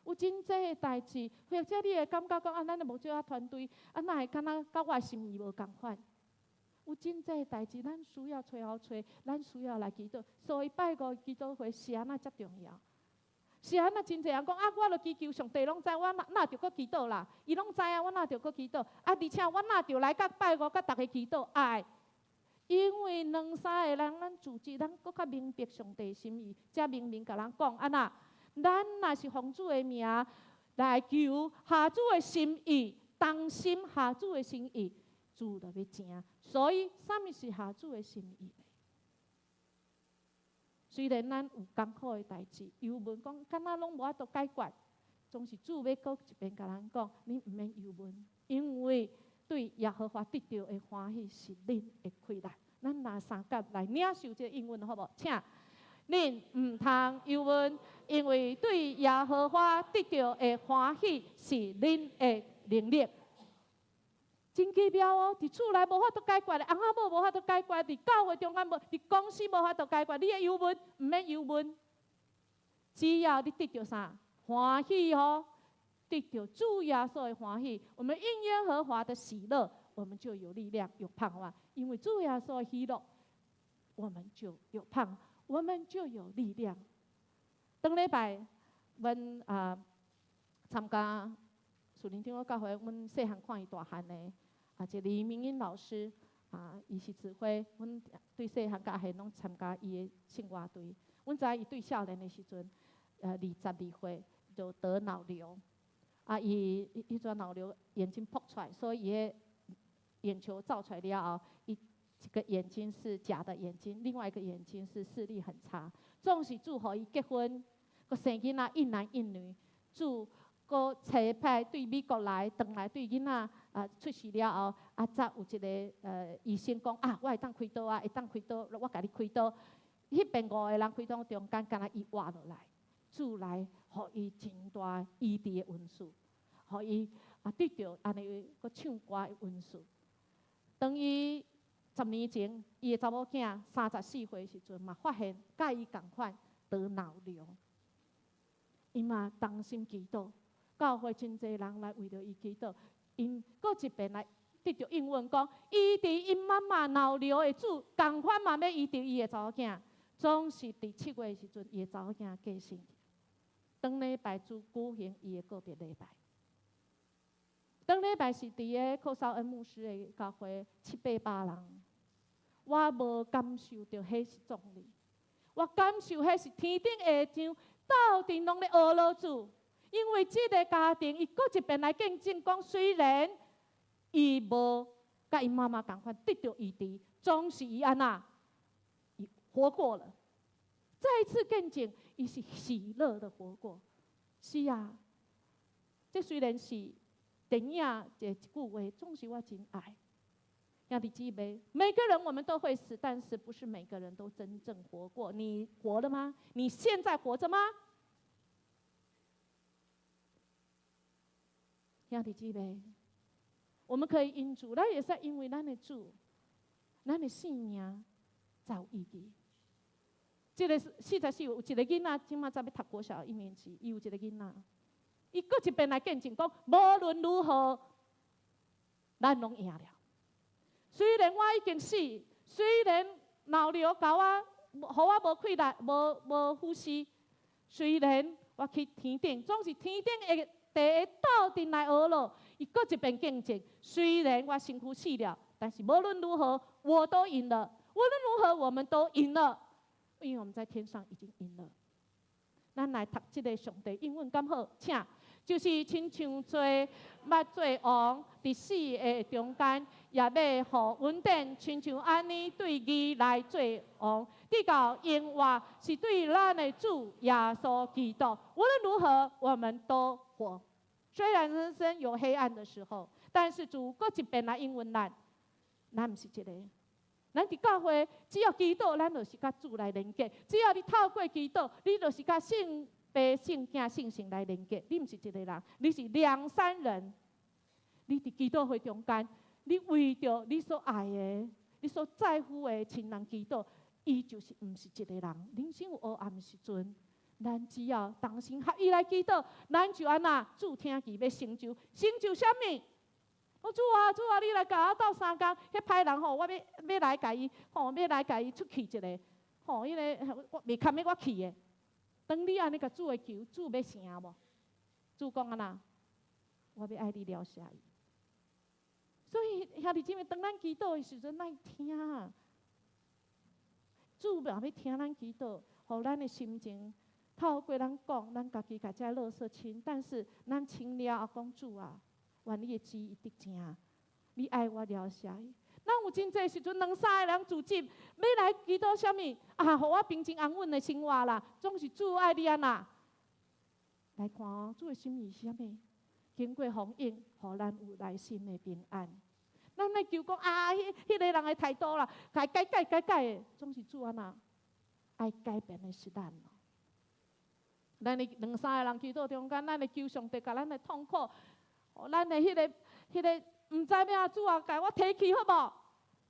S1: 有真濟的代誌，或者你會感覺講啊，咱的牧者團隊啊，哪會敢若佮我的心意無仝款？有真濟代誌，咱需要揣後揣，咱需要來祈禱。所以拜五祈禱會是按怎遮重要？是按怎真濟人講啊，我著祈求上帝攏知，我哪哪著閣祈禱啦？伊攏知影，我哪著閣祈禱？啊，而且我哪著來佮拜五佮逐家祈禱？愛，因為兩三個人，咱組織，咱閣較明白上帝心意，才明明共人講按怎？咱若是奉主的名來求合主的心意，同心合主的心意，主就欲成。所以，啥物是合主的心意？雖然咱有艱苦的代誌，憂悶講，敢若攏無法度解決，總是主欲閣一遍共咱講，你毋免憂悶，因為對耶和華得著的歡喜是恁的氣力。咱拿相佮來領受這個應允，好無？請，恁毋通憂悶，因為對耶和華得著的歡喜是恁的能力。真奇妙哦！佇厝內無法度解決的，翁仔某無法度解決，佇教會中間無，佇公司無法度解決，你會憂悶，毋免憂悶。只要你得著啥歡喜哦，得著主耶穌的歡喜，我們因耶和華的喜樂，我們就有力量、有盼望。因為主耶穌的喜樂，我們就有盼，我們就有力量。頂禮拜，阮啊參加屬靈長老教會，阮細漢看伊大漢的。啊，這李明英老師啊，伊是指揮，阮對細漢佮阿賢攏參加伊的聖樂隊。阮知伊對少年的時陣，22歲就得腦瘤，啊，伊彼陣腦瘤眼睛爆出來，所以伊的眼球照出來了後，伊一個眼睛是假的眼睛，另外一個眼睛是視力很差。總是主予伊結婚，閣生囡仔一男一女，主閣差派對美國來，轉來對囡仔啊出世了後，啊才有一個醫生講啊，我會當開刀啊，會當開刀，我共你開刀。彼邊五個人開刀中間，敢若伊活落來，主來予伊真大醫治的恩賜，予伊啊得著按呢閣唱歌的恩賜。當伊10年前，伊的查某囝34歲時陣嘛，發現佮伊仝款得腦瘤，伊嘛同心祈禱，教會真濟人來為著伊祈禱，𪜶閣一遍來得著應允講，醫治𪜶媽媽腦瘤的主，仝款嘛欲醫治伊的查某囝。總是佇7月的時陣，伊的查某囝過身去。頂禮拜主舉行伊的告別禮拜。頂禮拜是佇個寇紹恩牧師的教會，七八百人。我無感受著彼是葬禮，我感受彼是天頂下場鬥陣攏咧呵咾主，因為這個家庭，伊閣一遍來見證講，雖然伊無佮𪜶媽媽仝款得著醫治，總是伊按怎？伊活過了。再一次見證，伊是喜樂的活過。是啊，這雖然是電影這一句話，總是我真愛。兄弟姊妹，每個人我們都會死，但是不是每個人都真正活過？你活了嗎？你現在活着嗎？兄弟姊妹，我們可以因主，咱會使因為咱的主，咱的性命才有意義。這個44有一個囡仔，這馬才欲讀國小一年級，伊有一個囡仔，伊閣一遍來見證講，無論如何，咱攏贏了。雖然我已經死，雖然腦瘤共我，予我無氣力、無呼吸，雖然我去天頂，總是天頂會第一鬥陣來呵咾。伊閣一遍見證，雖然我身軀死了，但是無論如何，我都贏了。無論如何，我們都贏了，因為我們在天上已經贏了。咱來讀這個上帝應允敢好，請。就是親像做捌做王佇死的中間，也欲予恩典，親像按呢對義來做王，直到永活是對咱的主耶穌基督。無論如何，我們都活。雖然人生有黑暗的時候，但是主閣一遍來應允咱，咱毋是一个。咱佇教會，只要祈禱，咱就是佮主來連結；只要你透過祈禱，你就是佮聖父、聖囝、聖神來連結。你毋是一個人，你是兩三人。你佇祈禱會中間，你為著你所愛的、你所在乎的親人祈禱，伊就是毋是一個人。人生有黑暗的時陣，咱只要同心合意來祈禱，咱就按怎主聽見欲成就，成就啥物？我主啊，主啊，你來共我鬥相共，彼歹人吼，我欲欲來共伊吼，欲來共伊出氣一下，吼，彼个我袂堪欲我氣的。當你按呢共主的求，主欲成無？主講按怎？我欲愛你饒赦伊。所以兄弟姊妹，當咱祈禱的時陣，愛聽。主嘛欲聽咱祈禱，予咱的心情透過咱講，咱家己共這垃圾清，但是咱清了後講主啊，願你的旨意得成，你愛我饒赦伊。咱有真濟時陣，兩三个人組織，欲來祈禱啥物啊？予我平靜安穩的生活啦，總是主愛你按怎？來看哦，主的心意是啥物？經過風雨，予咱有內心的平安。咱欲求講啊，彼彼个人的態度啦，共改改改改的，總是主按怎？愛改變的是咱。咱的兩三個人祈禱中間，咱會求上帝共咱的痛苦，咱的彼个彼个毋知欲按怎，主啊，共我提去好無？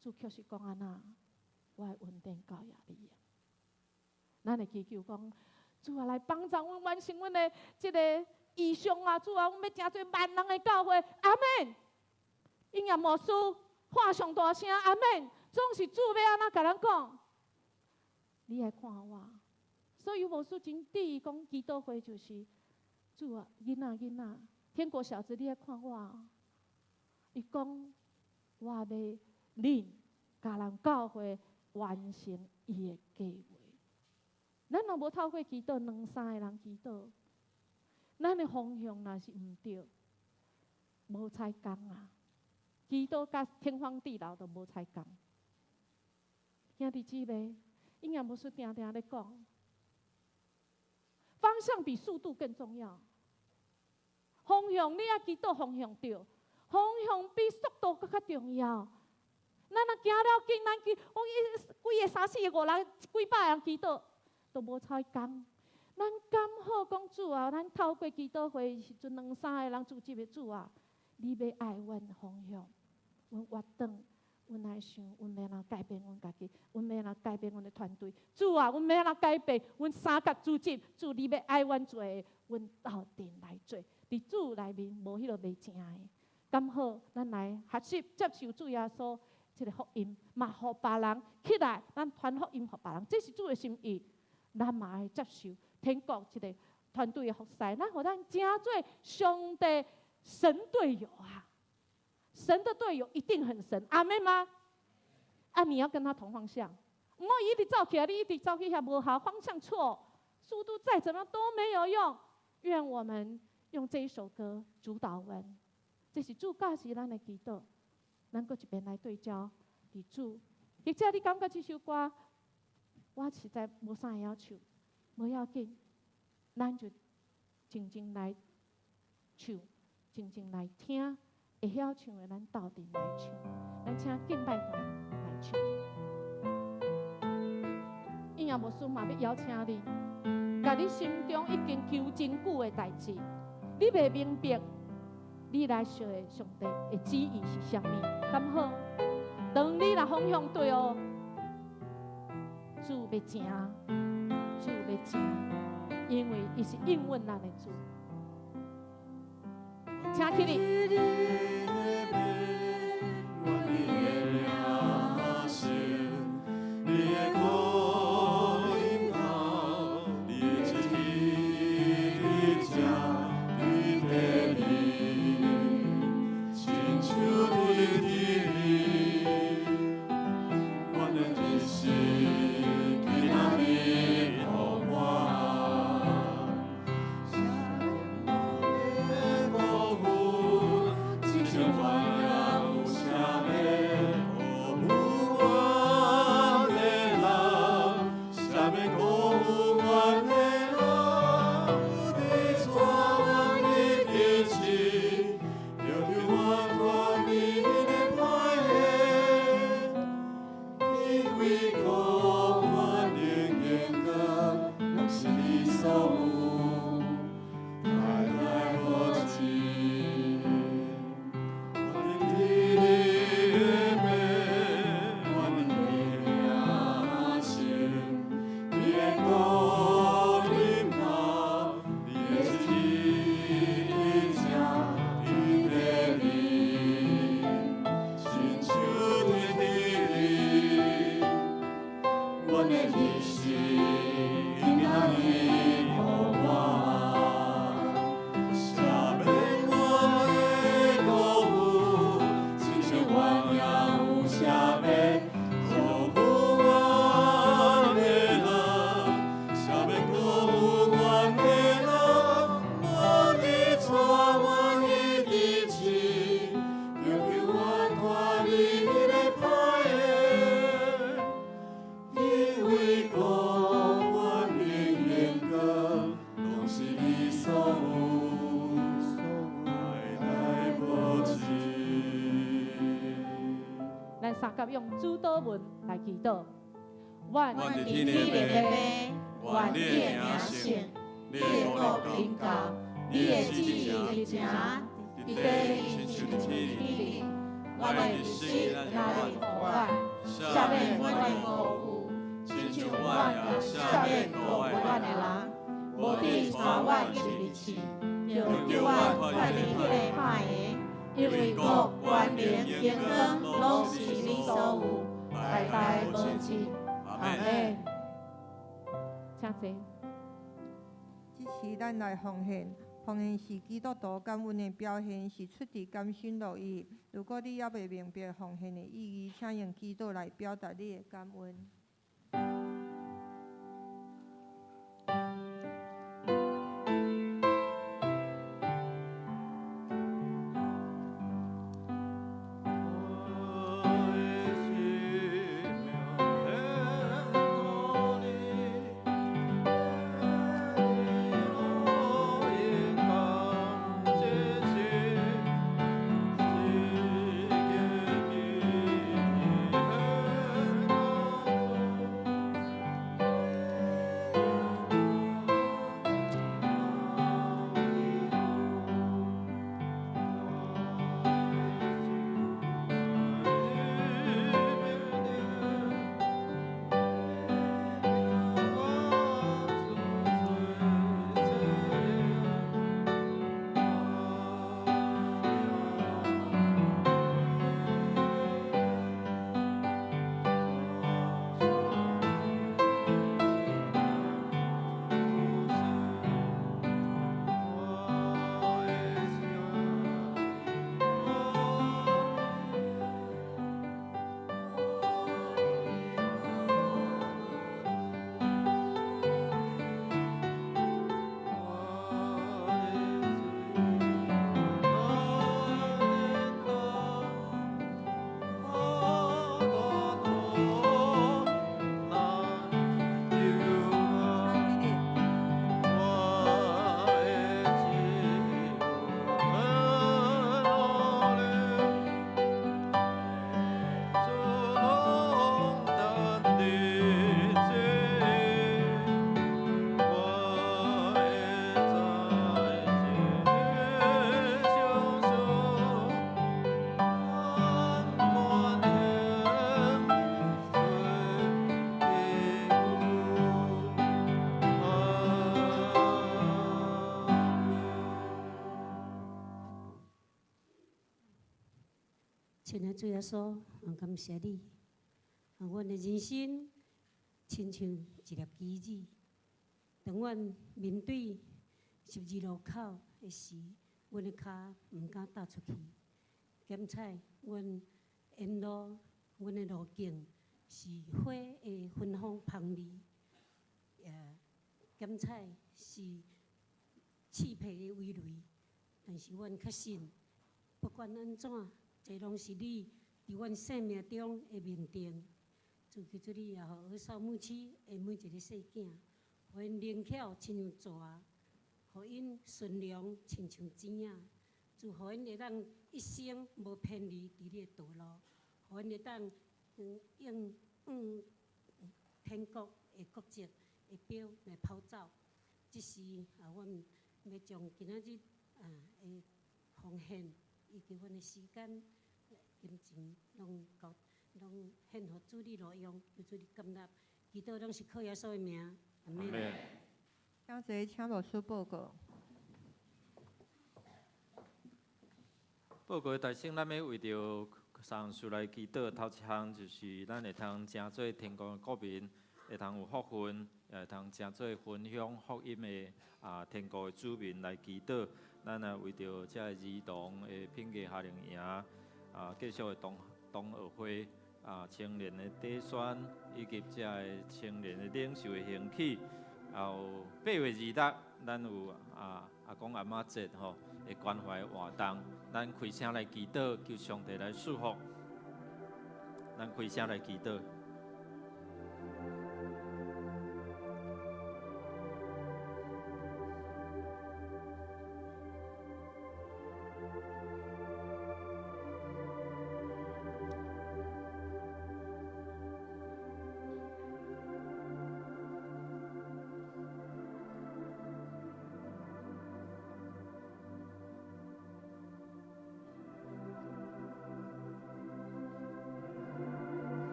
S1: 主卻是講按怎？我的恩典夠額你。咱會祈求講，主啊，來幫助阮完成阮的這个異象啊！主啊，阮欲成做萬人的教會，阿們。應驗牧師喊上大聲，阿們。總是主欲按怎共咱講？你來看我。所以牧師真佇講祈禱會就是主啊，囡仔囡仔，天國小子，你來看我。伊講我欲領迦南教會完成伊的計劃。咱若無透過祈禱，兩三个人祈禱，咱的方向若是毋對，無彩工啊！祈禱甲天荒地老都無彩工。兄弟姊妹，應驗牧師定定咧講，方向比速度更重要。方向你愛祈禱方向對，方向比速度閣較重要。咱若行了緊，咱去，講一幾个、三四個、五人、幾百人祈禱，都無彩工。咱敢好講主啊，咱透過祈禱會時陣，兩三個人組織的主啊，你欲愛阮方向，阮活轉，阮來想，阮欲按怎改變阮家己，阮欲按怎改變阮的團隊。主啊，阮欲按怎改變？阮三甲組織，主你欲愛阮做的，阮鬥陣來做。佇主內面無彼个袂成的。敢好，咱來學習接受主耶穌這个福音，嘛予別人起來，咱傳福音予別人，這是主的心意。咱嘛愛接受天國這个團隊的服侍，咱予咱成做上帝神隊友啊！神的隊友一定很神，阿們嗎？啊，你要跟他同方向，毋好伊一直走起來，你一直走去遐無效，方向錯，速度再怎麼樣都沒有用。願我們用這一首歌主禱文，這是主教示咱的祈禱，咱閣一遍來對焦，佇主。或者你感覺這首歌，我實在無啥會曉唱，無要緊，咱就靜靜來唱，靜靜來聽，會曉唱的咱鬥陣來唱，咱請敬拜團來唱。應驗牧師嘛欲邀請你，共你心中已經求真久的代誌，你袂明白，你來相會上帝的旨意是啥物？敢好？當你若方向對哦，主欲成，主欲成，因為伊是應允咱的主。請起立。
S2: 願你的名聖，你的國臨到，你的旨意佇這佇地裡，親像佇天裡。阮的日食今仔日予我。赦免阮的日時今仔日予阮，赦免阮的辜負，親像阮也有赦免辜負阮的人，赦免辜負阮的人，無得帶阮去佇試，拯救阮脫離彼个歹的。因為國權榮光，攏是你所有，代代無盡。
S1: 咱相佮用主禱文來祈禱。願
S2: 願佇天的父，願你的名聖，你的國臨到，你的旨意成，佇地親像佇天頂。
S1: 阮的日食今仔日予阮，赦免阮的辜負，親像阮也赦免辜負阮的人，無得帶阮入去試，拯救阮脫離彼个歹的。因為國權能榮光，攏是你所有，代代無盡。阿門。請坐。
S3: 這時咱來奉獻，奉獻是基督徒感恩的表現，是出自甘心樂意。如果你猶未明白奉獻的意義，請用祈禱來表達你的感恩。
S2: 我的生命献予你，你勇敢前行，一个一
S3: 請起立。
S4: 親愛的主耶穌，我感謝你。啊，阮的人生親像一粒棋子，當阮面對十字路口的時，阮的跤毋敢踏出去。檢採阮沿路，阮的路徑是花的芬芳芳味，也檢採是刺皮的圍籬。但是阮確信，不管按怎，這攏是你佇阮生命中的命定。主求主你也予兒少牧區的每一个細囝，予𪜶靈巧親像蛇，予𪜶順良親像錢仔。主予𪜶會當一生無偏離佇你的道路，予𪜶會當用天國的國籍的標來跑走。這是啊，阮欲將今仔日啊的奉獻以及阮的時間、金錢，攏交攏獻予主你路用，求主你接納。祈禱攏是靠耶穌的名，阿門。
S3: 請坐，請牧師報告。
S5: 報告大先，咱欲為著三項事來祈禱。頭一項就是咱會通成做天國的國民，會通有福分，也會通成做分享福音的啊天國的子民來祈禱。咱也為著這个兒童的品格夏令營啊，繼續的同學會啊，青年的短宣，以及這个青年的領袖的興起，也有8月26，咱有啊阿公阿嬤節吼的關懷活動，咱開聲來祈禱，求上帝來賜福。咱開聲來祈禱。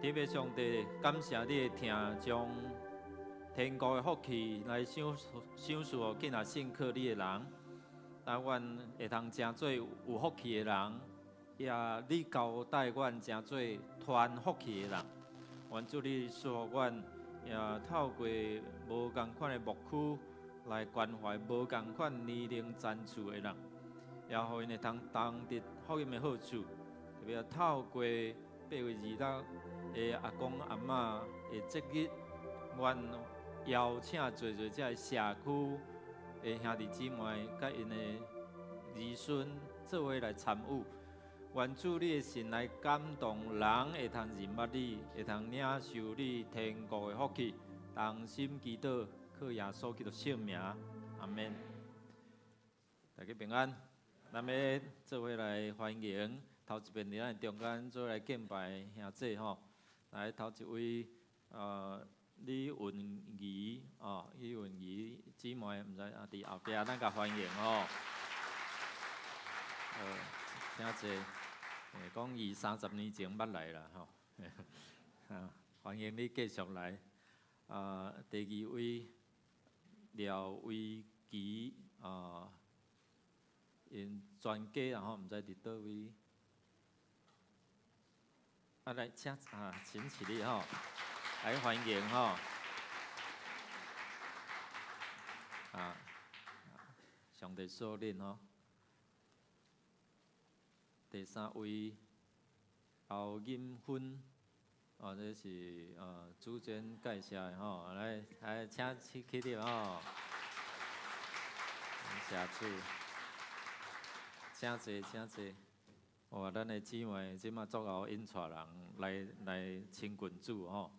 S5: 天父上帝，感謝你的疼，將天國的福氣來賞賜予囝仔信靠你的人，但阮會通成做有福氣的人，也你交代阮成做傳福氣的人。願主你賜福阮，也透過無仝款的牧區來關懷無仝款年齡層次的人，也予𪜶會通當得福音的好處，特別透過8月26的阿公阿嬤的節日，阮邀請濟濟這个社區的兄弟姊妹，佮𪜶的兒孫做伙來參與。願主你的神來感動人，會通認捌你，會通領受你天國的福氣。同心祈禱，靠耶穌基督聖名，阿們。大家平安，咱欲做伙來歡迎頭一遍佇咱中間做伙來敬拜兄姊吼。來頭一位，李雲儀哦，李雲儀姊妹，毋知啊，佇後壁，咱共歡迎吼。請坐。講伊30年前捌來啦吼，歡迎你繼續來。啊，第二位廖維琪啊，𪜶全家啊吼，毋知佇佗位。啊，來請啊，請起立吼，來歡迎吼。啊，上帝賜恁吼。第三位侯銀芬，哦，這是主持介紹的吼，來來請起起立吼。謝主，請坐，請坐。哇，咱的姊妹這馬足𠢕引帶人來來親近主吼。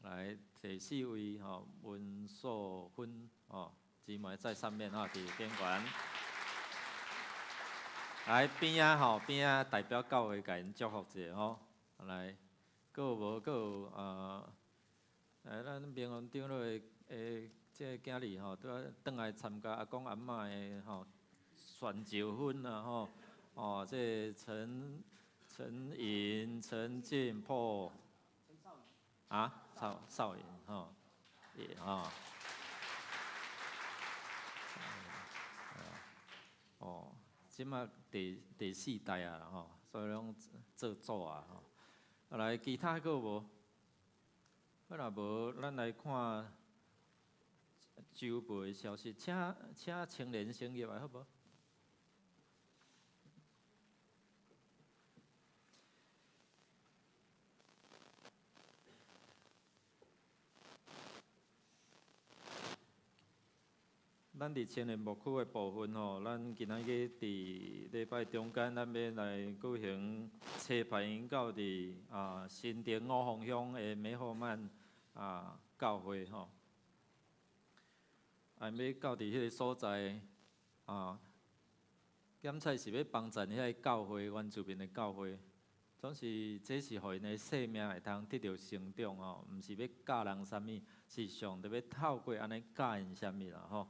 S5: 來第四位吼，溫素芬吼，姊妹在上面吼，佇頂懸。來邊仔吼，邊仔代表教會共𪜶祝福一下吼。來，閣有無？閣有來咱明宏長老的的這个囝兒吼，拄仔轉來參加阿公阿嬤的吼選招婚啊吼。哦，這个陳穎、陳進破，啊，少少穎吼，也吼。哦，這馬第四代啊吼，所以攏做祖啊吼。啊來，其他閣有無？啊若無，咱來看週報的消息，請請青年先入來好無？咱佇青年牧區的部分吼，咱今仔日佇禮拜中間，咱欲來舉行車排引到佇啊新店五峰鄉的美好曼啊教會吼，啊欲到佇彼个所在啊，檢採是欲幫贊遐個教會原住民的教會，總是這是予𪜶的生命會通得著成長吼，毋是欲教人啥物，是上帝欲透過按呢教𪜶啥物啦吼。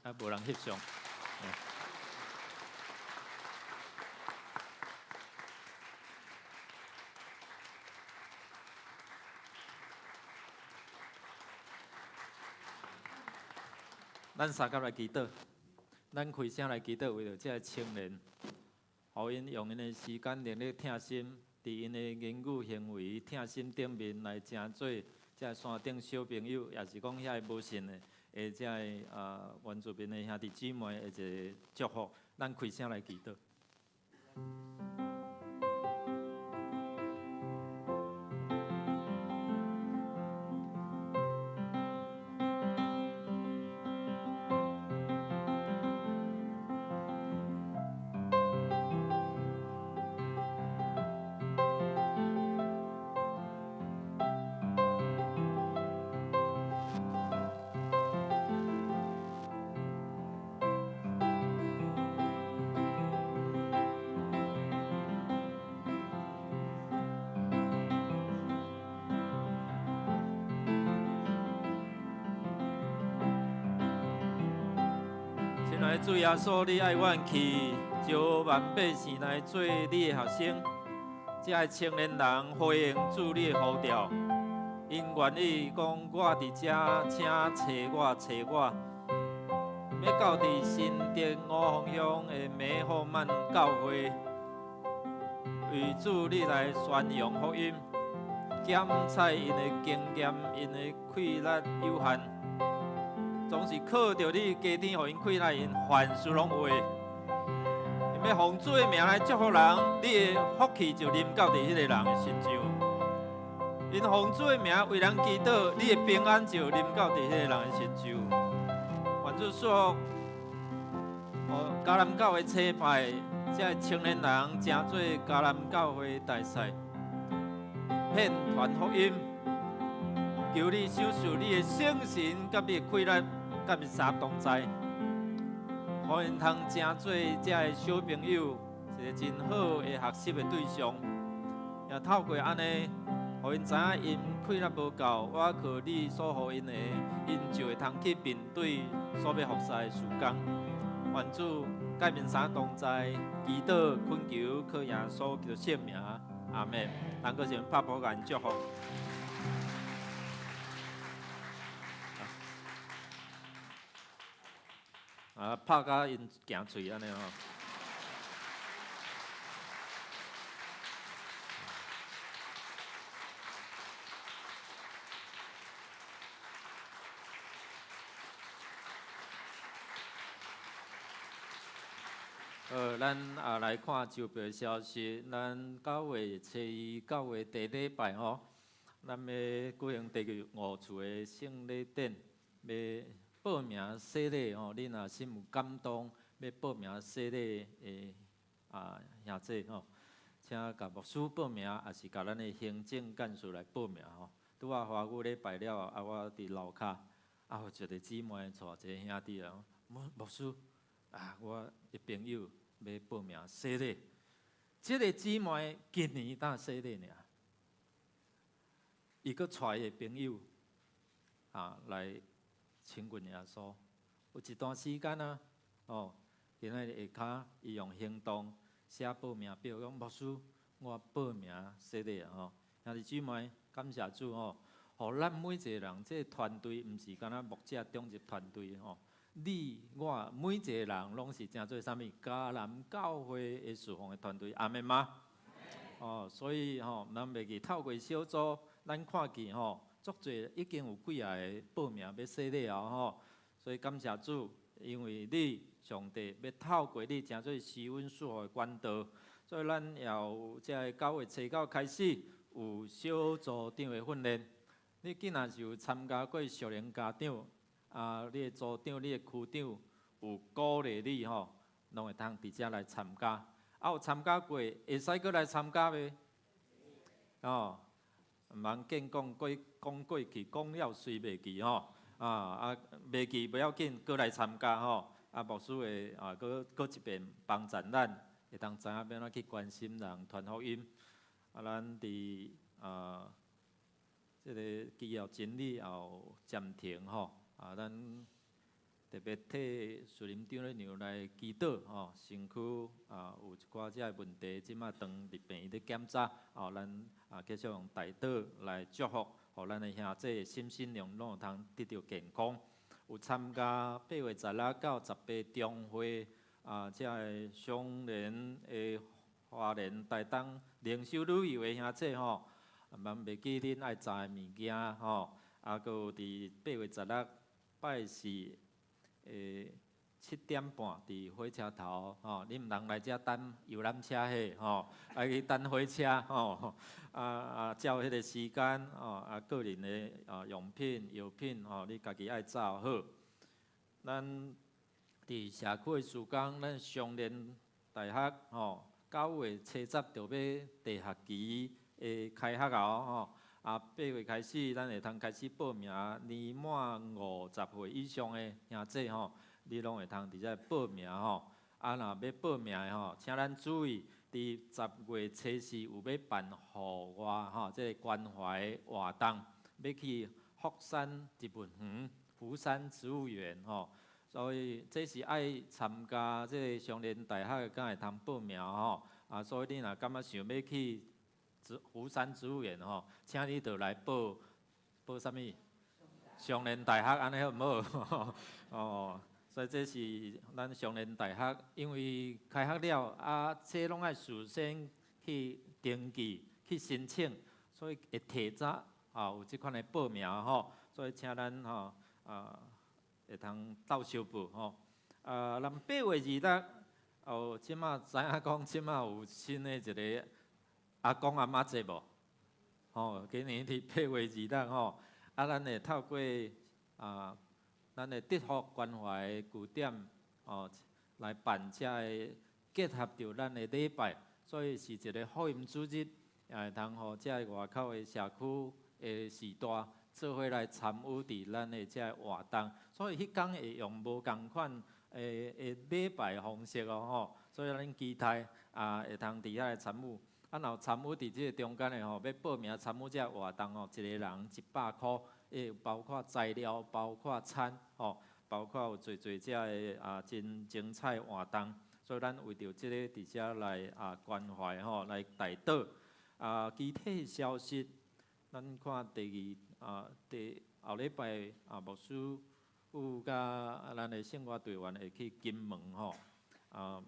S5: 啊無人翕相。咱相佮來祈禱，咱開聲來祈禱，為著這个青年，予𪜶用𪜶的時間能力疼心，佇𪜶的言語行為疼心頂面來成做這个山頂小朋友，也是講遐个無信的，的這个啊原住民的兄弟姊妹的一个祝福。咱開聲來祈禱。親愛的主耶穌，你愛阮去招萬百姓來做你的學生，這个青年人回應主你的呼召，𪜶願意講我佇遮，請揣我，揣我，欲到佇新竹五峰鄉的美好曼教會，為主你來宣揚福音，檢採𪜶的經驗，𪜶的氣力有限。總是靠著你加添，予𪜶氣力，𪜶凡事攏會。𪜶欲奉主的名來祝福人，你的福氣就臨到佇彼个人的身上。𪜶奉主的名為人祈禱，你的平安就臨到佇彼个人的身上。願主賜福，迦南教會差派這个青年人，成做迦南教會大使，遍傳福音。求你賞賜你的聖神，佮你的氣力，佮伊三同在，予𪜶通成做這个小朋友一個真好的學習的對象。也透過按呢，予𪜶知影𪜶氣力無夠，倚靠你所予𪜶的，𪜶就會通去面對所欲服侍的事工。願主佮𪜶三同在，祈禱懇求靠耶穌基督聖名，阿們。咱閣先拍鼓共𪜶祝福。啊，拍甲𪜶行喙按呢吼。咱也來看周報消息，咱9月初一、9月第禮拜吼，咱欲舉行第五次的聖禮典，欲報名洗禮吼，你若心有感動，欲報名洗禮的啊兄姊吼，請共牧師報名，抑是共咱的行政幹事來報名吼。拄仔華語禮拜了後，啊，我佇樓跤，啊，有一個姊妹帶一個兄弟來，牧師，啊，我的朋友欲報名洗禮，這個姊妹今年才洗禮爾，伊閣帶伊的朋友啊來親近耶穌，有一段時間啊，哦，今仔日下跤伊用行動寫報名表，講牧師，我報名洗禮啊吼，兄弟姊妹，感謝主吼，予咱每一個人，這個團隊毋是干焦牧者長執團隊吼，你我每一個人攏是成做啥物？迦南教會的事奉的團隊，阿們嗎？哦，所以吼，咱袂記透過小組，咱看見吼。足濟已經有幾仔个報名欲洗禮啊吼，所以感謝主，因為你上帝欲透過你成做施恩賜福的管道，所以咱也有這个9月初九開始有小組長的訓練。你既若是有參加過屬靈家長，啊，你的組長、你的區長有鼓勵你吼，攏會通佇遮來參加。啊，有參加過，會使閣來參加袂？哦。毋通見講過講過去，講了隨袂記吼。啊啊，袂記無要緊，閣來參加吼。啊，牧師會啊，閣閣一遍幫贊咱，會當知影欲按怎去關心人、傳福音。啊，咱佇啊，這个基要真理也有暫停吼。啊，咱第特別替樹林長娘來祈禱吼，身軀啊有一寡這个問題，這馬當入病院咧檢查，哦，咱啊繼續用代禱來祝福，予咱的兄弟心身靈攏會通得著健康。有參加8月16到18中會啊，這个雙連的花蓮台東靈修旅遊的兄弟吼，啊，茫袂記恁愛載的物件吼，啊，閣有佇八月十六拜四的7點半佇火車頭吼，你毋通來遮等遊覽車彼吼，愛去等火車吼，啊啊，照彼个時間吼，啊，個人的啊用品、藥品吼，你家己愛罩好。咱佇社區的事工，咱雙連大學吼，9月初十就欲第學期的開學啊吼，啊，8月開始，咱會通開始報名，年滿50歲以上的兄弟吼，你攏會通佇遮報名吼。啊，若欲報名的吼，請咱注意，佇10月初四有欲辦戶外吼，這个關懷活動，欲去福山植物園、福山植物園吼。所以這是愛參加這个雙連大學的，才會通報名吼。啊，所以你若感覺想欲去福山植物園吼，請你就來報報啥物？雙連大學按呢好毋好？哦，所以這是咱雙連大學，因為開學了啊，這攏愛事先去登記、去申請，所以會提早啊有這款的報名吼。所以請咱吼啊會通鬥相報吼。啊，咱8月26，哦，這馬知影講，這馬有新的一个阿公阿嬤節無？吼，今年佇八月二六吼，啊，咱會透過啊，咱的德福關懷據點哦，來辦這个結合著咱的禮拜，所以是一个福音主日，也會通予這个外口的社區的序大做伙來參與佇咱的這个活動，所以彼工會用無仝款的禮拜方式哦吼，所以咱期待啊會通佇遐來參與。啊，若有參與佇這个中間的吼，欲報名參與這个活動吼，一個人100箍，會包括材料、包括餐吼，包括有濟濟這个啊真精彩活動。所以咱為著這个佇遮來啊關懷吼，來代禱。啊，具體消息，咱看第二啊第後禮拜啊牧師有佮咱的聖樂隊員會去金門吼啊。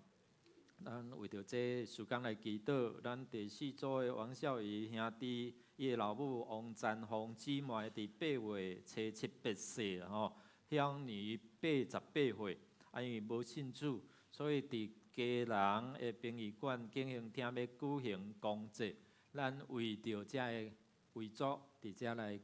S5: 咱為著這事工來祈禱，咱第四組的王孝儀兄弟，伊的老母王占鳳姊妹佇8月初7別逝吼，享年88歲。啊，因為無信主，所以佇基隆的殯儀館進行廳欲舉行公祭。咱為著這个遺囑佇遮來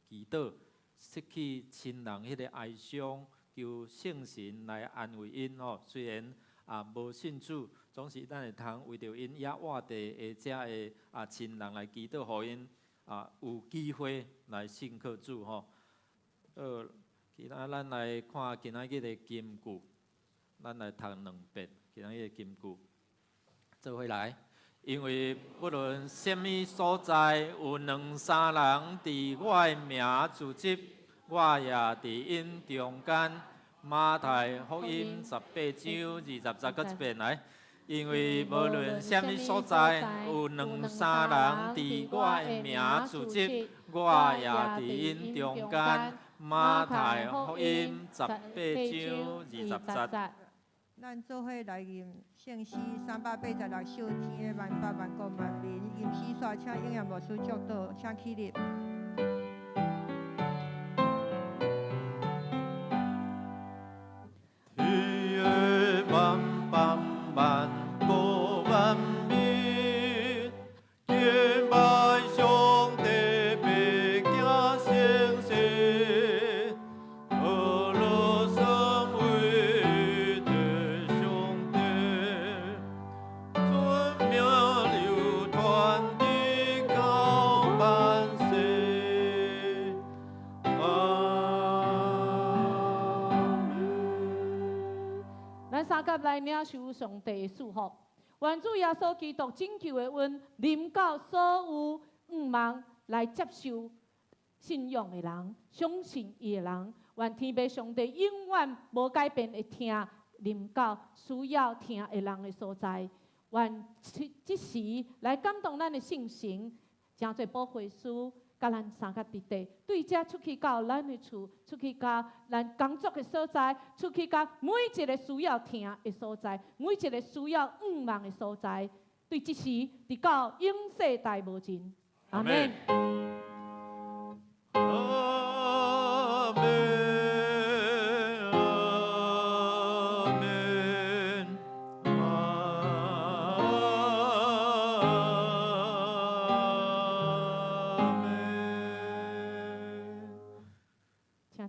S5: 祈禱，釋去親人彼个哀傷，求聖神來安慰𪜶吼。雖然啊無信主，總是咱會通為著𪜶猶活佇的遮个啊親人來祈禱，予𪜶啊有機會來信靠主吼。其他咱來看今仔日的金句，咱來讀兩遍今仔日的金句，做伙來。因為不論啥物所在，有兩三人佇我的名聚集，我也佇𪜶中間。馬太福音18章20節，閣一遍來。因為無論啥物所在，有兩三人佇我的名聚集，我也佇𪜶中間。馬太福音十八章二十節。
S3: 咱做伙來吟聖詩386首，天的萬百萬國萬民，吟詩煞請應驗牧師祝禱，請起立。
S2: 天的萬百萬國萬民，敬拜上帝，白行聖事，何樂生偉的上帝，尊名流傳直到萬世。阿們。
S1: 咱三甲來領受上帝的祝福，願主耶穌基督拯救的恩臨到所有向望來接受信仰的人，相信伊的人。願天父上帝永遠無改變的疼臨到需要疼的人的所在。願這時來感動咱的聖神，成做保惠師，佮咱相佮佇地，對遮出去到咱的厝，出去到咱工作的所在，出去到每一个需要疼的所在，每一個需要向望的所在。對這時，直到永世代無盡。阿們。
S2: 阿們，阿們，阿們。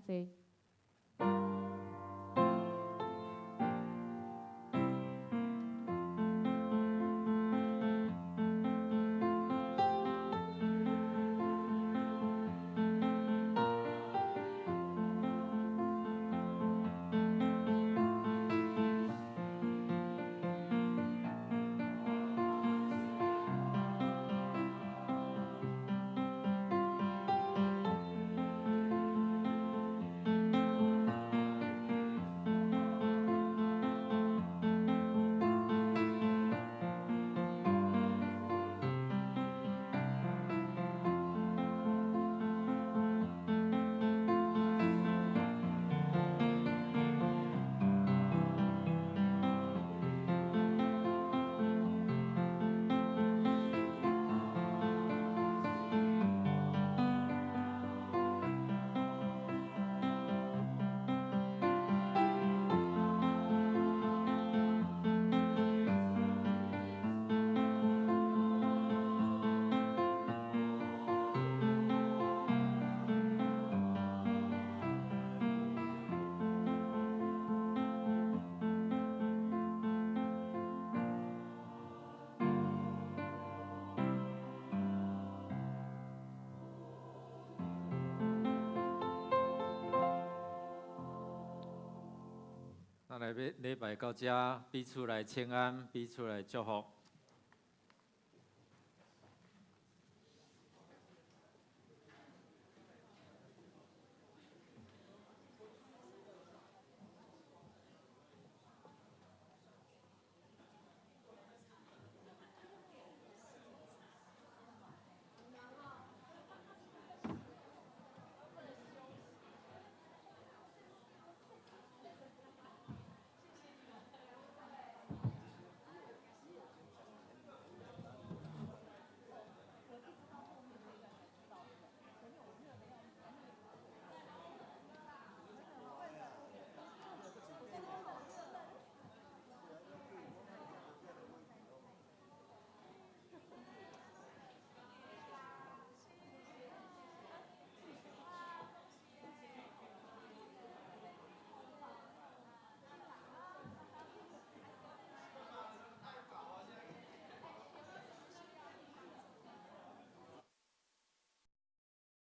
S1: 請坐。
S5: 咱來禮拜到遮，彼此來請安，彼此來祝福。